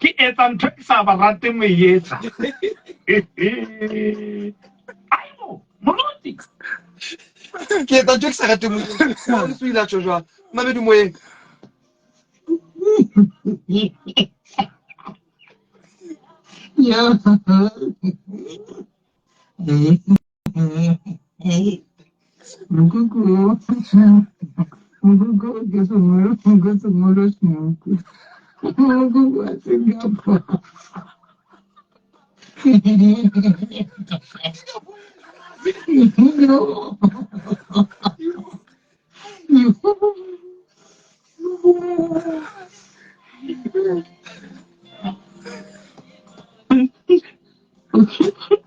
ke etsa ntho e ke sa ba rateng ho e etsa. Aibo, moruti. Ke etsa ntho e ke sa rateng ho e etsa. Paulus o ile a tjho jwang? Mamedi moyeng. Yeah. Mokoko. Mokoko ke sengolo, ke sengolo Snook. Mokoko wa Singapore.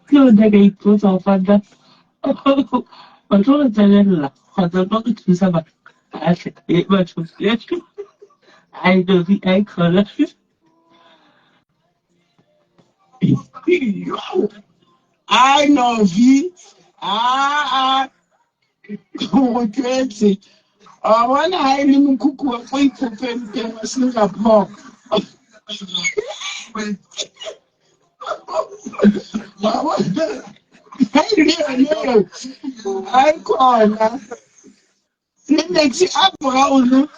Ke o nyaka ipotsa ho fana. Ba tlo re tsenella, kgotsa ba re thusa batho. Ahle, e batho. Ai, Dofi, ai, khona. Ai Novi, aa go tletse. Wa bona ha e le mokhukhu wa ko iphopeng teng wa Singapore. Wa bona ha e le yone eo, ai khona. Le metsi a brown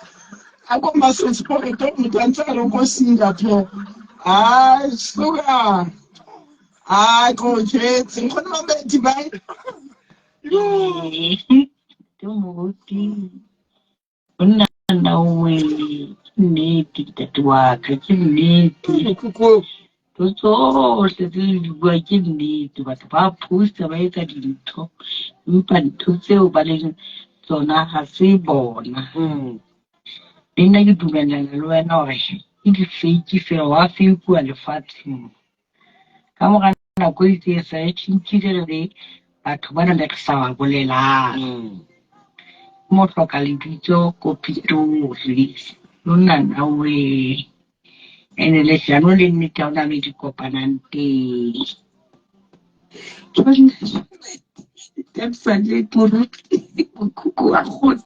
a ko Masesporeto motho a ntse a re ko Singapore. Ai suka. Ai ko jwetse nkgono Mabedi bye. Ke moruti monna nna owe ke nnete ntate wa ka ke nnete Mokhukhu. Ntho tsohle tse le di buang ke nnete. Batho ba posta ba etsa dintho empa ntho tseo ba leng tsona ha se bona. Le nna ke dumellana le wena hore ke di-fake feela wa fake-uwa lefatsheng. Ka mora nako e itseng se re tjhentjhile re le batho bana be re sa ba bolelang. Mo hloka lebitso ko Pitori. Lonna nna wee. Ene leshano le nnete ha hona le di kopanang teng. Tepsale moruti mokhukhu wa kgotsa.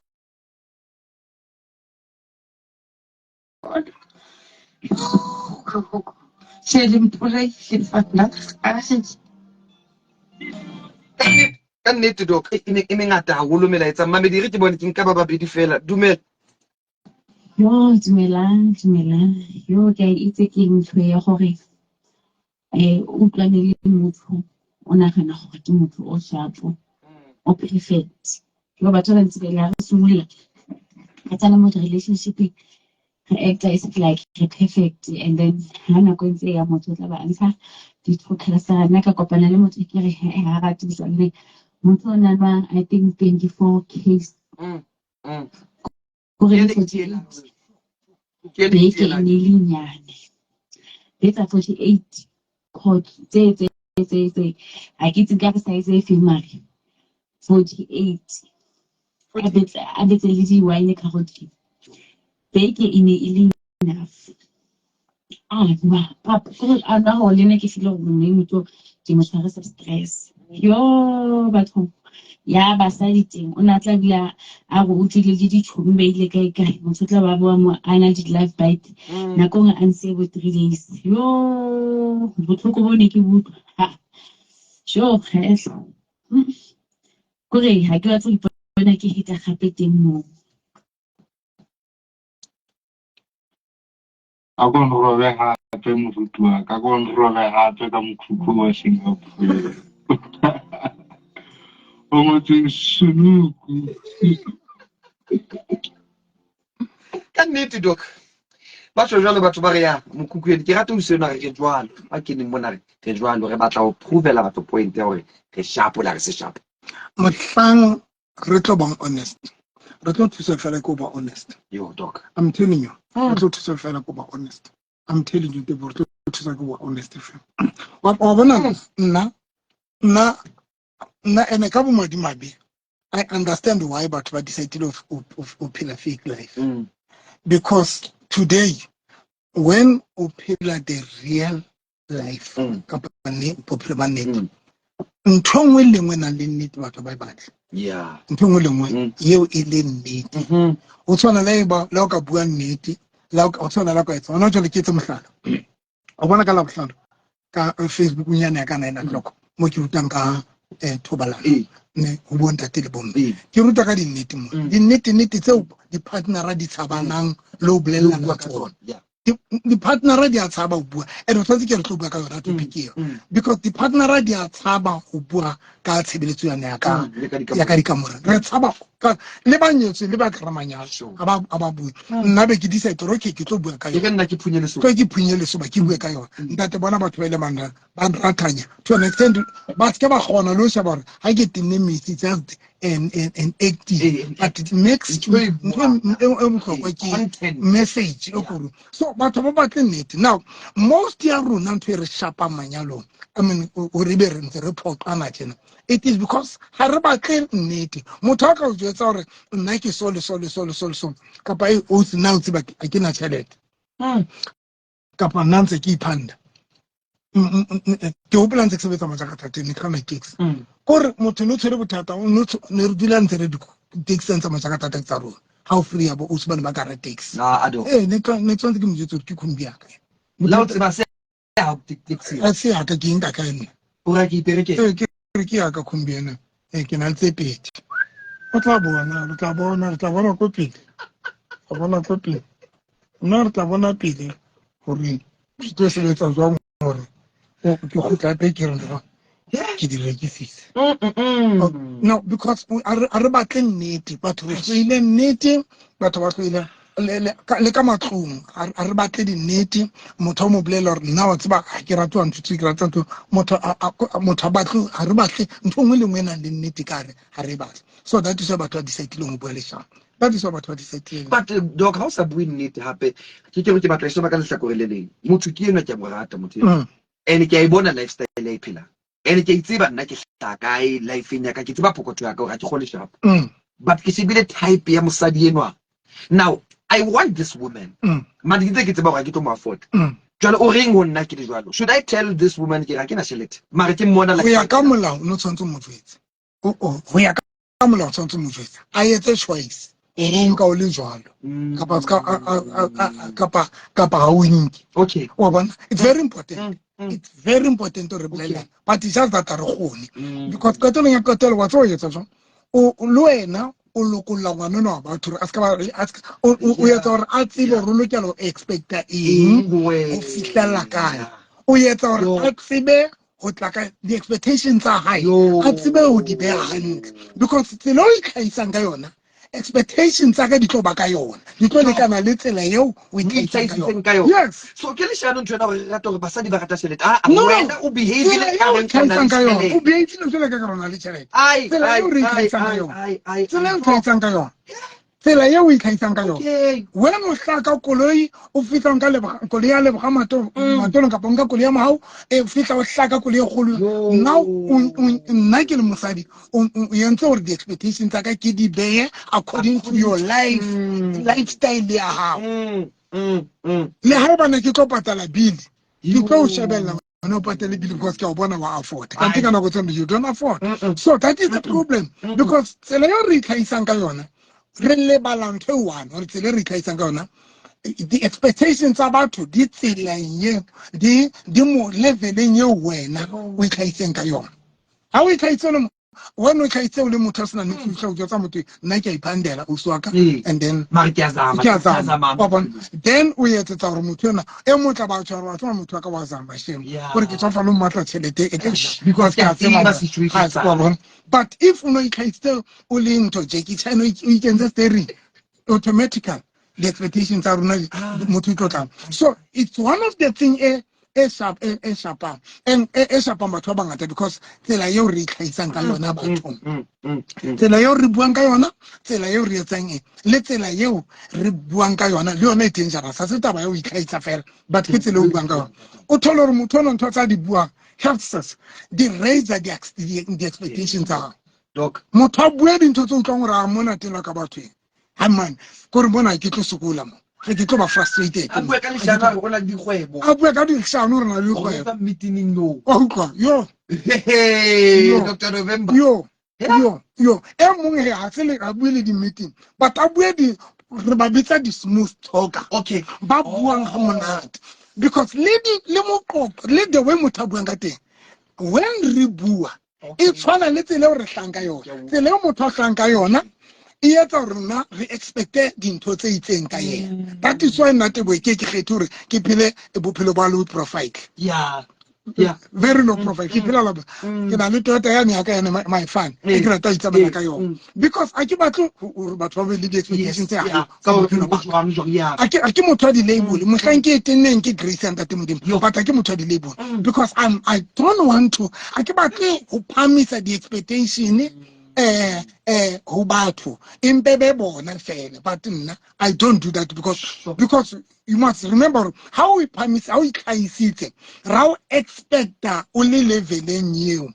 Se le mpolaile fana. Ka nnete doc e mengata haholo melaetsa mmamedi re ke bone ke nka ba babedi fela dumela. Yo dumelang dumelang yo ke a itse ke ntho ya gore o utlwane le motho o nagana gore ke motho o sharp-o o perfect yo batho ba bantsi pele ga re simolola re tsena mo di-relationship-eng re actor as if like re perfect and then ha nako e ntse e ya motho o tla ba ntsha di-true colours tsa nna ka kopana le motho ke re ha rate botswalle motho o na nwa I think 24 case Kore Ke le le 48 ke le beke e ne e le nyane betsa 48 court tse tse tse tse ha ke itse ka re size e feng mare 48 a betse a betse le di-wine ka godimo beke e ne e le enough a nwa papa kore a nwa gore le nna ke file gore mme motho ke mo tshwarisa stress yo batho ya basadi teng o ne a tla bile a re o tswile le ditšhomi ba ile kae kae motho o tla ba boa mo a na di-life bite nako nngwe a ntse bo 3 days yo botlhoko bo ne ke bo utlwa ha jo kgetlho kore ha ke batle go ipona ke heta gape teng moo. A ko nrobe hape moruti wa ka, a ko nrobe hape ka mokhukhu wa Singapore. O ngotseng sunuku. Ka nnete doc batho jwalo batho ba re ya mokhukhu ene ke rata o sena re re jwalo ba keneng mona re re jwalo re batla ho provela batho point ya hore re sharp la re se sharp. Mohlang re tlo bang honest re tlo thusa fela ke go ba honest. Yo doc. I'm telling you re tlo thusa fela ke go ba honest. I'm telling you Tebo, re tlo thusa ke go ba honest fela. Wa bona nna nna nna ene ka bomadimabe I understand why batho ba decided of phela fake life. Because today when o phela the real life kapa ne bophelo ba nnete ntho e nngwe le nngwe e nang le nnete batho ba e batla. Ntho e nngwe le nngwe eo e le nnete. O tshwana le eba le o ka bua nnete le o tshwana le o ka etsa hona jwale ke etse mohlala. O bona ka Labohlano ka Facebook nyane ya ka 9 o'clock mo ke rutang ka thobalano ne ho bo ntate le bomme. Ke ruta ka dinnete mo. Dinnete nnete tseo di-partnera di tshabanang le ho bolellana Bua ka tsona. tsona. Di-partnera di a tshaba ho bua and o tshwanetse ke re tlo bua ka yona topic eo because di-partnera di a tshaba ho bua ka tshebeletso yane ya ka Le ka dikamore. Ya ka dikamore re tshaba le ba nyetsweng le ba kry manyalo ga ba bue nna be ke decide gore okay ke tlo bua ka Ke yona re nna ke phunye lesoba. Tlo ke phunye lesoba ke bue ka yona ntate bona batho ba ile ba nrathanya to an extent ba seke ba kgona le ho sheba gore ga ke tenne metsi just an acting but it makes Ntho e ntho e bohlokwa ke Content. Message e kgolo so batho ba batle nnete now most ya rona ntho e re shapang manyalong I mean gore ebe re ntse re phoqana tjena it is because ga re batle nnete motho a ka o jwetsa gore nna ke so le so le so le so le so kapa e o nna o tseba ha ke na tjhelete kapa nna ntse ke iphanda. Ke hopola ntse ke sebetsa Majakatha ne ke kganna taxi. Kore motho ne o tshwere bothata, ne re dula ntse re di-taxi tsa Majakatha tsa rona. Ha o free ya bo o bane ba ka re taxi. Ah, ado. Ee, ne tshwanetse ke mo jwetse hore ke khumbi ya ka. La o tseba se ha taxi. A se ya ka, ke nka ka nna. O ra ke iperekela. Ee, ke re ke ya ka khumbi ena. Ee, ke na le tse pedi. O tla bona, re tla bona, re tla bona ko pele. Re bona ko pele. Nna re tla bona pele hore re tlo sebetsa jwang hore ke kgutla hape ke re no, ke di rekisitse. No, because a re batle nnete, batho re hloile nnete, batho ba hloile le ka matlong a re batle dinnete. Motho o mo bolela hore nna wa tseba ha ke rate wa ntho tse, ke rata ntho motho motho a batle, ha re batle ntho e nngwe le nngwe e nang le nnete ka hare, ha re e batle. So that is why batho ba decide-ileng ho bua leshano. That is why batho ba decide-ileng. But doc, ha o sa bue nnete hape, ke ke batla e sheba ka lehlakore le leng. Motho ke enwa, ke a mo rata motho enwa. And ke a e bona lifestyle ya e phelang. And ke a itseba nna ke hlaha kae life-eng ya ka, ke tseba pokotho ya ka hore ha ke kgone sharp. But ke shebile type ya mosadi enwa. Now, I want this woman. Mare ke ntse ke tseba hore ha ke tlo mo afford. Jwale o reng ho nna ke le jwalo? Should I tell this woman ke re ha ke na tjhelete? Mare ke mmona Ho ya ka molao, o no tshwanetse o mo jwetse. Ho ya ka molao, o tshwanetse o mo jwetse. A etse choice. O nka o le jwalo. Kapa kapa ha o nke. Wa bona? It's very important. It's very important to re bolella. But it's just that ha re kgone. Because qetellong ya qetelo wa tseba o etsa jwang? O le wena o lokolla ngwana enwa wa batho hore a ska ba, a ska, o etsa hore a tsebe hore o lokela ho expecta eng ho fihlella kae. O etsa hore a tsebe ho tla ka di-expectations tsa hae, a tsebe ho di beha hantle. Because tsela o itlhahisang ka yona, expectations tsa ka di tlo ba ka yona, di tlo lekana le tsela eo o itlhahisitseng ka yona. Yes. So ke leshano ntho ena hore re rata hore basadi ba rata tjhelete. Ah, No. wena o behave-ile Tsela ka eo o reng o na le itlhahisang ka yona, tjhelete. o behave-ile jwalo ka ka rona le tjhelete. Ai, Tsela ai, eo re ai, itlhahisang ka ai, yona. ai, ai, Tsela eo ai. o itlhahisang ka yona. Tsela eo o itlhahisang ka yona. Okay. Wena o hlaha ka koloi, o fihla o nka koloi ya Leboga Matolong kapa o nka koloi ya Mohau, e fihla o hlaha ka koloi e kgolo. Yo. Nna nna ke le mosadi, o entse hore di-expectations tsa ka ke di beye according to your life, lifestyle ya hao. Le ha ebane ke tlo patala bill, ke tlo o shebella wena o patale bill because ke a o bona wa afford. Kante ka nako tse you don't afford. So that is the problem. Because tsela eo re itlhahisang ka yona, re lebala ntho e one, hore tsela e re itlhahisang ka yona, di-expectations tsa batho di tseleng eo, di mo leveleng eo wena o itlhahiseng ka yona. Ha o itlhahise le wena o itlhahise o le motho a senang le future, o jwetsa motho nna ke a iphandela ausi wa ka, and then Mare ke a zama, ke a ke a zama. zama. Wa bona? Then o etsetsa hore motho enwa e motla ba tshwara, wa tseba motho wa ka wa zama shame. Hore ke tswa fa lo mmatla tjhelete e Eish, because ke a ke a tseba tseba hore situation ha tsa wa bona. But if o no itlhahisitse o le ntho Jackie Chan, o ikentse steering, automatically the expectations tsa rona motho o tlo tlang. So it's one of the thing e e sharp, e sharpang and e sharpang batho ba bangata, because tsela eo re itlhahisang ka yona bathong, tsela eo re buang ka yona, tsela eo re etsang eng, le tsela eo re buang ka yona le yona e dangerous. Ha se taba ya ho itlhahisa fela, but ke tsela eo o buang ka yona. O thole hore motho ona ntho tsa di buang helps us di raise the expectations tsa hao. Doc. Motho a bue dintho tse utlwang hore a mona tela ka batho eng. Ha man, kore mona ke tlo sokola mo. Ge ke tlo ba frustrated. A bue ka leshano hore o na le dikgwebo. A bue ka leshano hore o na le O dikgwebo. etsa meeting no. Wa utlwa, yo. Hey, Yo. Doctor November. Yo. Yeah. Yo, yo. E mong he ha se le a bue le di-meeting, but a bue di, re ba bitsa di-smooth talker. Okay. Ba buang ha monate. Because le di, le moqoqo, le the way motho a buang ka teng, when re bua, e tshwana le tsela eo re hlang ka yona. Tsela eo motho a hlang ka yona, e etsa hore rona re expecte dintho tse itseng ka yena. That is why nna Teboho ke kgethe hore ke phele bophelo ba low profile. Yeah. Yeah. Very low profile. Ke phela la, ke na le Toyota yane ya ka yane, my fan. E ke rata ho itsamaela ka yona. Because ha ke batle hore batho ba be le di-expectations tse high ka bophelo ba ka. Jwang, jwang, yeah. Ha ke motho wa di-label. Mohlang ke e tenneng ke grace ya Ntate Modimo. Yo. But ha ke motho wa di-label. Because I don't want to, ha ke batle ho phahamisa di-expectation, ho batho. Empe be bona fela. But nna, I don't do that because you must remember how we phahamisa, how o itlhahisitse, ra o expecta o le leveleng eo.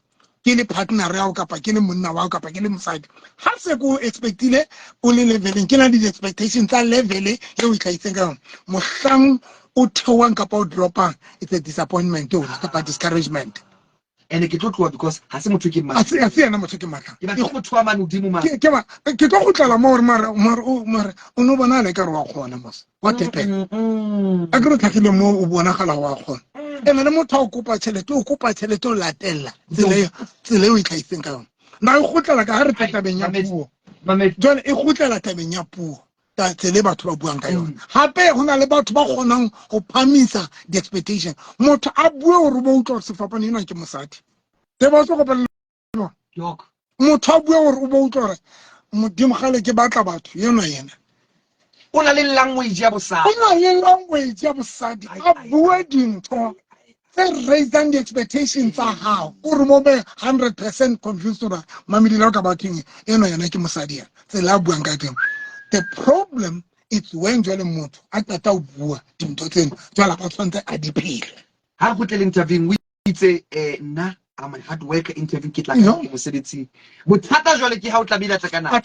Ke le partner ya hao kapa ke le monna wa hao kapa ke le mosadi. Ha se ke o expectile o le leveleng, ke na le di-expectation tsa level eo o itlhahisitseng ka yona. Mohlang o theohang kapa o dropang, it's a disappointment ona kapa discouragement. Ene ke tlo tloha because ha se motho ke mmatlang. Ha se yena motho ke mmatlang. Ke batla motho wa mane hodimo mane. Ke tlo kgutlela moo gore mare o no bonala ekare wa kgona mos. What happened? A ke re tlhagile mo o bonagala wa kgona. Ene le motho a o kopa tšhelete, o kopa tšhelete o latella tsela e o e tlhagiseng ka yona. Na e kgutlela ka ha re tla tabeng ya puo. Jwale e kgutlela tabeng ya puo. Tsela e batho ba buang ka yona. Hape ho na le batho ba kgonang ho phamisa di-expectation. Motho a bue hore bo utlwa hore sefapano enwa ke mosadi. Te ba tlo kopana le bona. Motho a bue hore o bo utlwa hore Modimo gale ke batla batho enwa yena. O na le language ya bosadi. O na le language ya bosadi. A bue dintho tse raisang di-expectation tsa hao. O re mo be 100% convinced hore mamedi la ka bathong enwa yena ke mosadi yena. Tsela a buang ka teng. The problem is when jwale motho a qeta ho bua dintho tseno, jwale ba tshwanetse a di phele. Ha re kgutlele interviewing, o itse nna I'm a hard worker, interview ke tla ka ke mosebetsing. Bothata jwale ke ha o tlamehile a tla ka nako.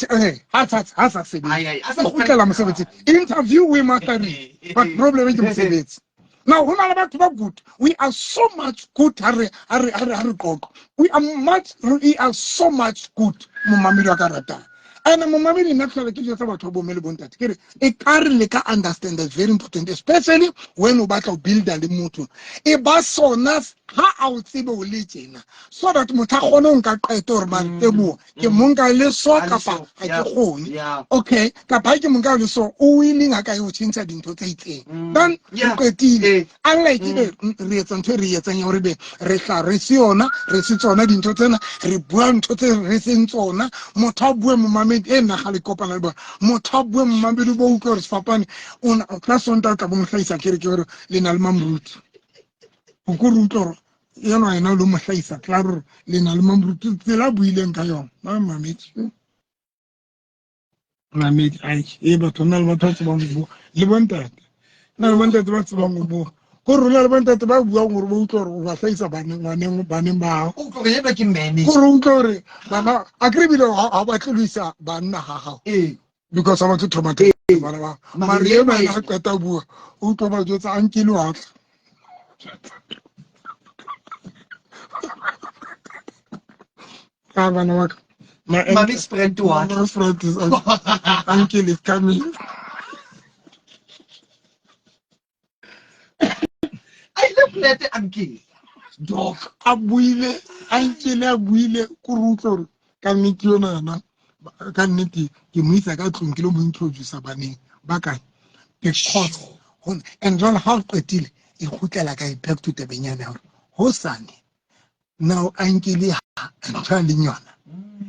Ha sa sebetse. Ai, ai, a sa O kgutlela mosebetsing. Interview we mastery, but problem ke mosebetsi. Now, ho na le batho ba good. We are so much good ha re, ha re, ha re, ha re qoqa. We are much, we are so much good, momamedi wa ka ratang. And momamedi nna tlhole ke jwetsa batho ba bomme le bontate. Ke re, e ka re le ka understand that's very important, especially when o batla ho builda le motho. E ba sona ha a o tsebe o le tjena, so that motho a kgone ho nka qeto hore mare Teboho, ke mo nka le so A le kapa so, ha ke yeah, kgone. yeah. Okay, kapa ha ke mo nka le so, o willing ha ka yo tjhentjha dintho tse itseng. Then re qetile. Unlike re etsa ntho e re etsang ya hore be re tla re se yona, re se tsona dintho tsena, re bua ntho tse re seng tsona. Motho a bue momamedi, e nna ga le kopana le bona. Motho a bue momamedi bo utlwe hore sefapane, o na, ka Sontaha o tla bo mo hlahisa kereke hore le na le Mamoruti. O ko re utlwe hore enwa yena o lo mo hlahisa klaar hore le na le Mamoruti, tsela a buileng ka yona. Ba mamedi. Mamedi, ai, e batho, nna le batho ba tsebang ho bua. Le bontate. Nna le bontate ba tsebang ho bua. Ko rona le bontate ba buang hore ba utlwe hore o ba hlahisa baneng ba hao. O utlwe hore yena ke manager. Ko re utlwe hore bana, a ke re ebile ha o batle ho isa banna ha hao. Because ha ba tlo thoma bana ba. Mare Mare yena ena yena. ha qeta ho bua, o utlwe ba jwetsa, a nkile wa tla. Ka bana ba ka. My Mami Sprint wa tla. My Sprint is uncle is coming. A ile flat uncle. Dog. A buile, uncle a buile, ko re utlwe hore ka nnete yona yona, ka nnete ke mo isa ka tlung ke lo mo introduce baneng ba kae. Because and jwale ha o qetile e kgutlela ka back to tabeng yane ya hore hosane now uncle ha ntho a leng yona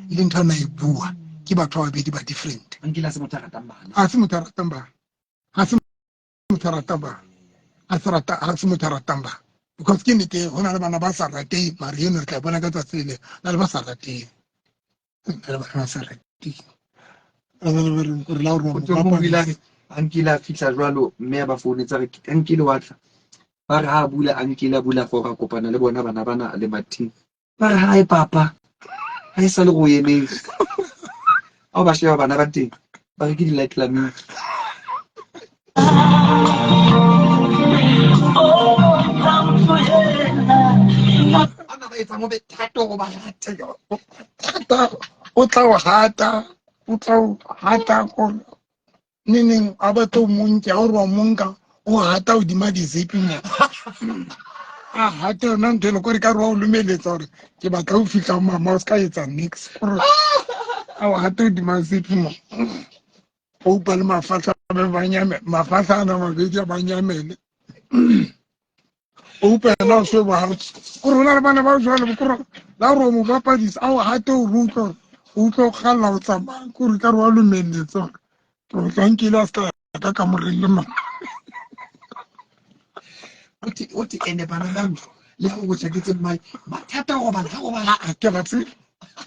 le ntho a na e bua ke batho ba babedi ba different. Uncle ha se motho a ratang bana. Ha se motho a ratang bana. Ha se motho a ratang bana. Ha se rata, ha se motho a ratang bana. Because ke nnete ho na le bana ba sa rateng, mare eno re tla bona ka tsatsi le, na le ba sa rateng. Na le bana ba sa rateng. Re na le ba reng, re la hore O tswe mo o ile a re, uncle a fihla jwalo, mme a ba founetsa re, uncle wa tla. Ba re ha a bula, uncle a bula for a kopana le bona bana bana le Martin. Ba re, hi papa, ha e sa le go emetse. Ha o ba sheba bana ba teng, ba re ke di-light laming. Ana ba etsang ho be thata hore ba rate. Thata, o tla o hata, o tla o hata ko neneng a batla o monke, ha o re wa monka, o hata hodima di-zipping mo. A hata yona ntho eno, kore ka re wa o lumeletsa hore ke batla ho fihla ho mama, o ska etsa nix. Kore a o hata hodima zipping mo. O utlwa le mafahla a be ba nyame, mafahla ana a mabedi a ba nyamele. O utlwa yena o sheba ha o re hona le bana ba jwalo, kore la hore o mo bapadisa, a o hate o re utlwa hore o utlwa o kgalla ho tsamaya, kore ka re wa lumeletsa hore ke batla nkile a ska ya ka kamoreng le mama. O te ene bana ba ntlo, le ha o tjhaketse mmae, mathata a robala, ha robala. Ah, ke ba tseba.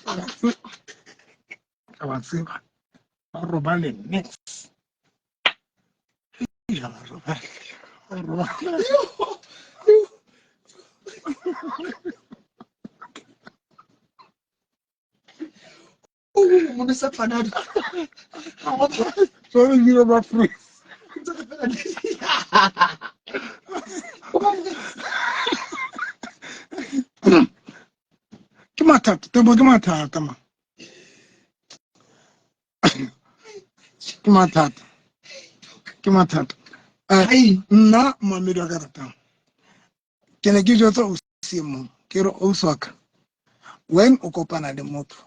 Ke ba tseba. Ke ba tseba. Ba robale nix. Ba robale. Ba robale. Oh, mona sa tshwana. Jwale ebile ba free. Ke mathata, Teboho, ke mathata ma. Ke mathata. Ke mathata. Nna momamedi wa ka ratang. Ke ne ke jwetsa o se mong, ke re ausi wa ka, when o kopana le motho,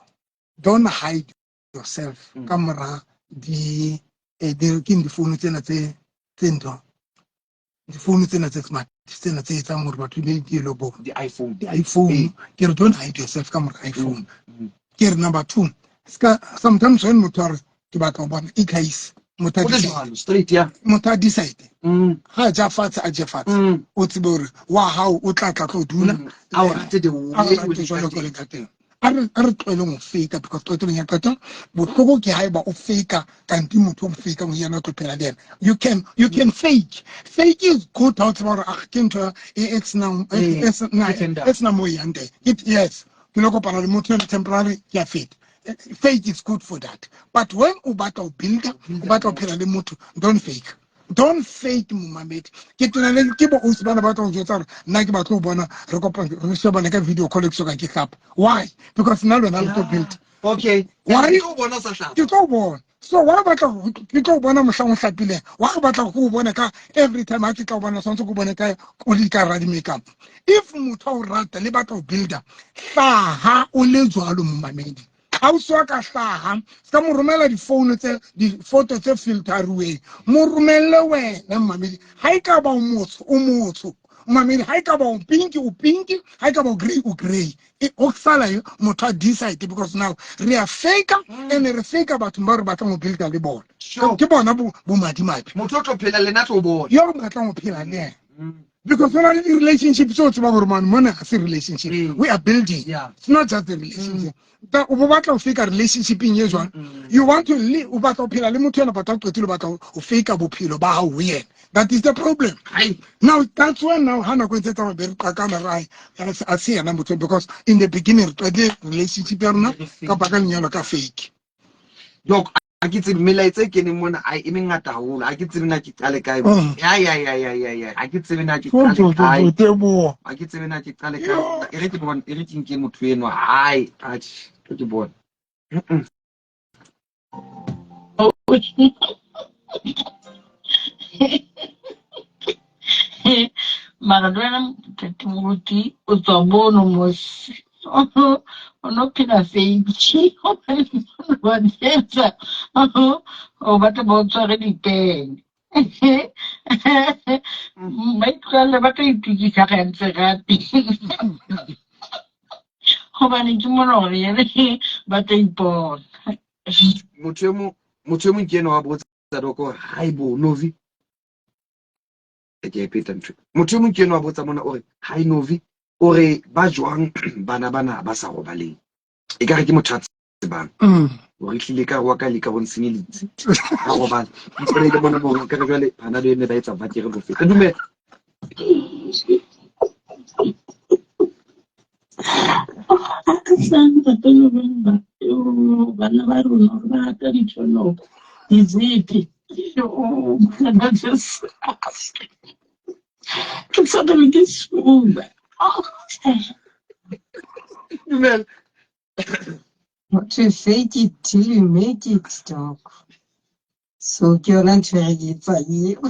don't hide yourself ka mora di di ke difounu tsena tse tse ntho. Difounu tsena tse smart, tsena tse etsang hore batho be di lo bo di-iPhone. Di-iPhone. Ke re don't hide yourself ka mora iPhone. Ke re number 2, ska sometimes when motho a re ke batla ho bona itlhahise, motho a O le decide. jwalo, straight, yeah. Motho a decide. Ha a ja fatshe, a je fatshe. O tsebe hore wa hao o tla tla tlo dula. A o rate the way A o o rate leng jwalo ka ka teng. le ka teng. A re tlohelleng ho fake because qetellong ya qeto bohloko ke haeba o fake kanti motho o mo fake o yena o tlo phela le yena. You can fake. Fake is good ha o tseba hore, ah, ke ntho e senang, e senang, Ke tender. e senang mo e yang teng. It, yes, ke lo kopana le motho ena temporary, ke a feta. Fake is good for that. But when o batla ho builder, o batla ho phela le motho, don't fake. Don't fake momamedi. Ke tena le ke bo ausi bana ba tla ho jwetsa hore nna ke batla ho bona re kopana re shebane ka video call ke soka ke hlapa. Why? Because nna le wena re tlo build. Okay. Why? Ke tlo bona o sa hlapa. Ke tlo bona. So why batla ho, ke tlo bona mohlang o hlapileng? Why batla ho bona ka every time ha ke tla o bona tshwanetse ke o bone ka o le ka ra di-makeup. If motho a o rata le batla ho builder, hlaha o le jwalo momamedi. Ha o so ka hlaha, ska mo romela di-phone tse, di-photo tse filteruweng. Mo romelle wena momamedi. Ha e ka ba o motsho, o motsho. Momamedi, ha e ka ba o pinki, o pinki. Ha e ka ba o grey, o grey. E, o sala e, motho a decide because now re a fake and re fake batho ba re batlang ho builder le bona. Ke bona bo madimabe. Motho o tlo phela le nna tlo bona. Yo re batlang ho phela le yena. Because when I relationship, so it's about man, money, I say relationship. We are building. It's not just a relationship. But o batla ho fake relationship in years one. You want to live, o batla ho phela le motho ena, batla ho qetile, o batla ho fake bophelo ba hao ho yena. That is the problem. Now that's when now ha nako e ntse e tsamaya, be re qakana, re ai, a se yena motho, because in the beginning re qetile relationship ya rona kapa ka lenyalo ka fake. Doc, ha ke tsebe melaetsa e keneng mona, ai, e mengata haholo. Ha ke tsebe na ke qale kae. Ya, ya, ya, ya, ya, ya. Ha ke tsebe na ke Tjo, qale tjo, tjo, kae. tjo, Teboho. Ha ke tsebe na ke qale kae. E re ke bone, e re ke nke motho enwa. Hai, atjhe, ke ke bone. Mm-mm. Mara le wena ntate Moruti o tswa mono mos. O no phela fake. Wa thetsa. O batla ba o tshware dipene. Ba itlwaele ba tla itukisa gantse gape. Hobane ke mona hore yena ba tla ipona. Motho e mong, motho e mong ke enwa wa botsa Doc hore, hai bo, Novi. E ke e pheta ntho. Motho e mong ke enwa wa botsa mona o re, hai Novi, o re ba jwang bana bana ba sa robaleng. Ekare ke motho a tsebang. O re hlile ka wa ka le ka bontshenyeditse. Ha robala. Mpone le mona mo ka re jwale bana le ene ba etsa vakere ho feta. Dumela. Santa November. Yo, bana ba rona hore ba rata dithono. Diziphi. Yo, bana Jesu. Ke suddenly ke shuba. Dumela. What to fake it till you make it, dog. So ke yona ntho e re ke etsang eo.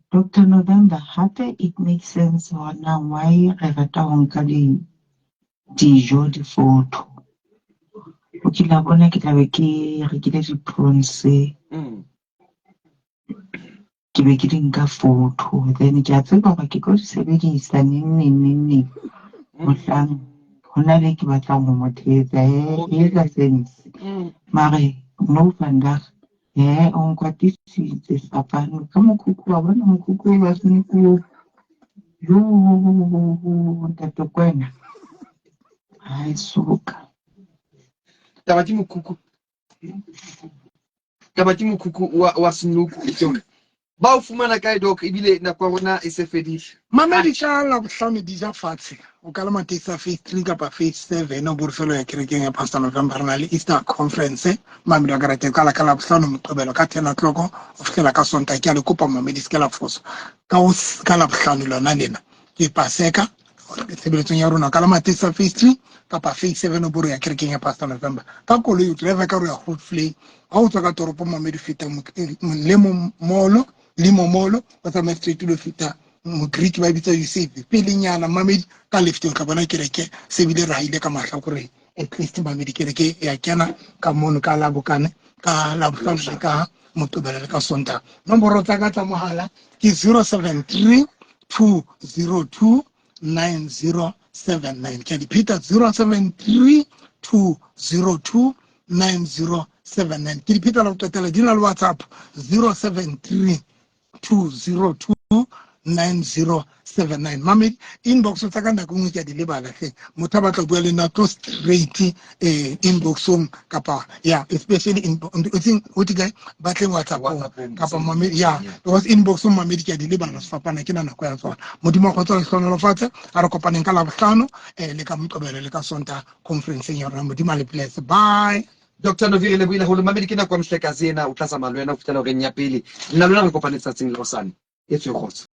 Doctor November, hape it makes sense hore na why re rata ho nka dijo, di-photo. O kile wa bona ke tla be ke rekile di-prawns. Ke be ke di nka photo, then ke a tseba hore ke tlo di sebedisa neng, neng, neng, neng. Mohlang hona le ke batlang ho mo thetsa, e etsa sense. Mare no vandag, o nkwatisitse sefapano ka mokhukhu wa bona, mokhukhu wa senku. Yo, ntate Kwena. Hai, suka. Taba ke mokhukhu. Taba ke mokhukhu wa senuku. Ba o fumana kae doc ebile nako ya rona e se fedile? Mamedi ka Labohlano di ja fatshe o ka le mateisi a phase 3 kapa phase 7 o borofelo ya kerekeng ya Pastor November re na le Easter conference mamedi wa karate ka la ka Labohlano Moqebelo ka 10 o'clock ho fihlela ka Sontaha ke a le kopa mamedi se ke la fosa ka o ka Labohlano lona lena ke Paseka tshebeletsong ya rona ka la mateisi a phase 3 kapa phase 7 o boro ya kerekeng ya Pastor November ka koloi o driver ka ro ya Groot ha o tswa ka toropo mamedi feta le molo le momolo o tsamaya straight lo feta mogreek ba bitsa usave pelenyana mamedi ka left o tla bona kereke se bile re haile ka mahlakoreng at least mamedi kereke ya kena ka mono ka labokane ka labohlano le ka moqebelo le ka sontaga nomoro tsa ka tsa mohala ke 073 202 9079 ke a di pheta 073 202 9079 ke di pheta la go qetela di na le whatsapp 073 202 9079 mamedi inbox tsa ka nako nngwe ke a di lebala hle motho a batla go bua le nna tlo straight eh inboxong kapa ya especially in o ti kae ba tle whatsappong kapa mamedi ya because inboxong mamedi ke a di lebala sefapana ke na nako ya tsona modimo wa kgotsa le hlonolofatse a re kopaneng ka labohlano eh le ka moqebelo le ka sonta conferenceng ya rona modimo a le bless bye Dr. Novi re lebohile haholo mamedi ke nako ya mohlekazi ena o tla tsamaya le wena ho fihlela horeng ya pele nna lona re kopane tsatsing la hosane e tswe kgotso.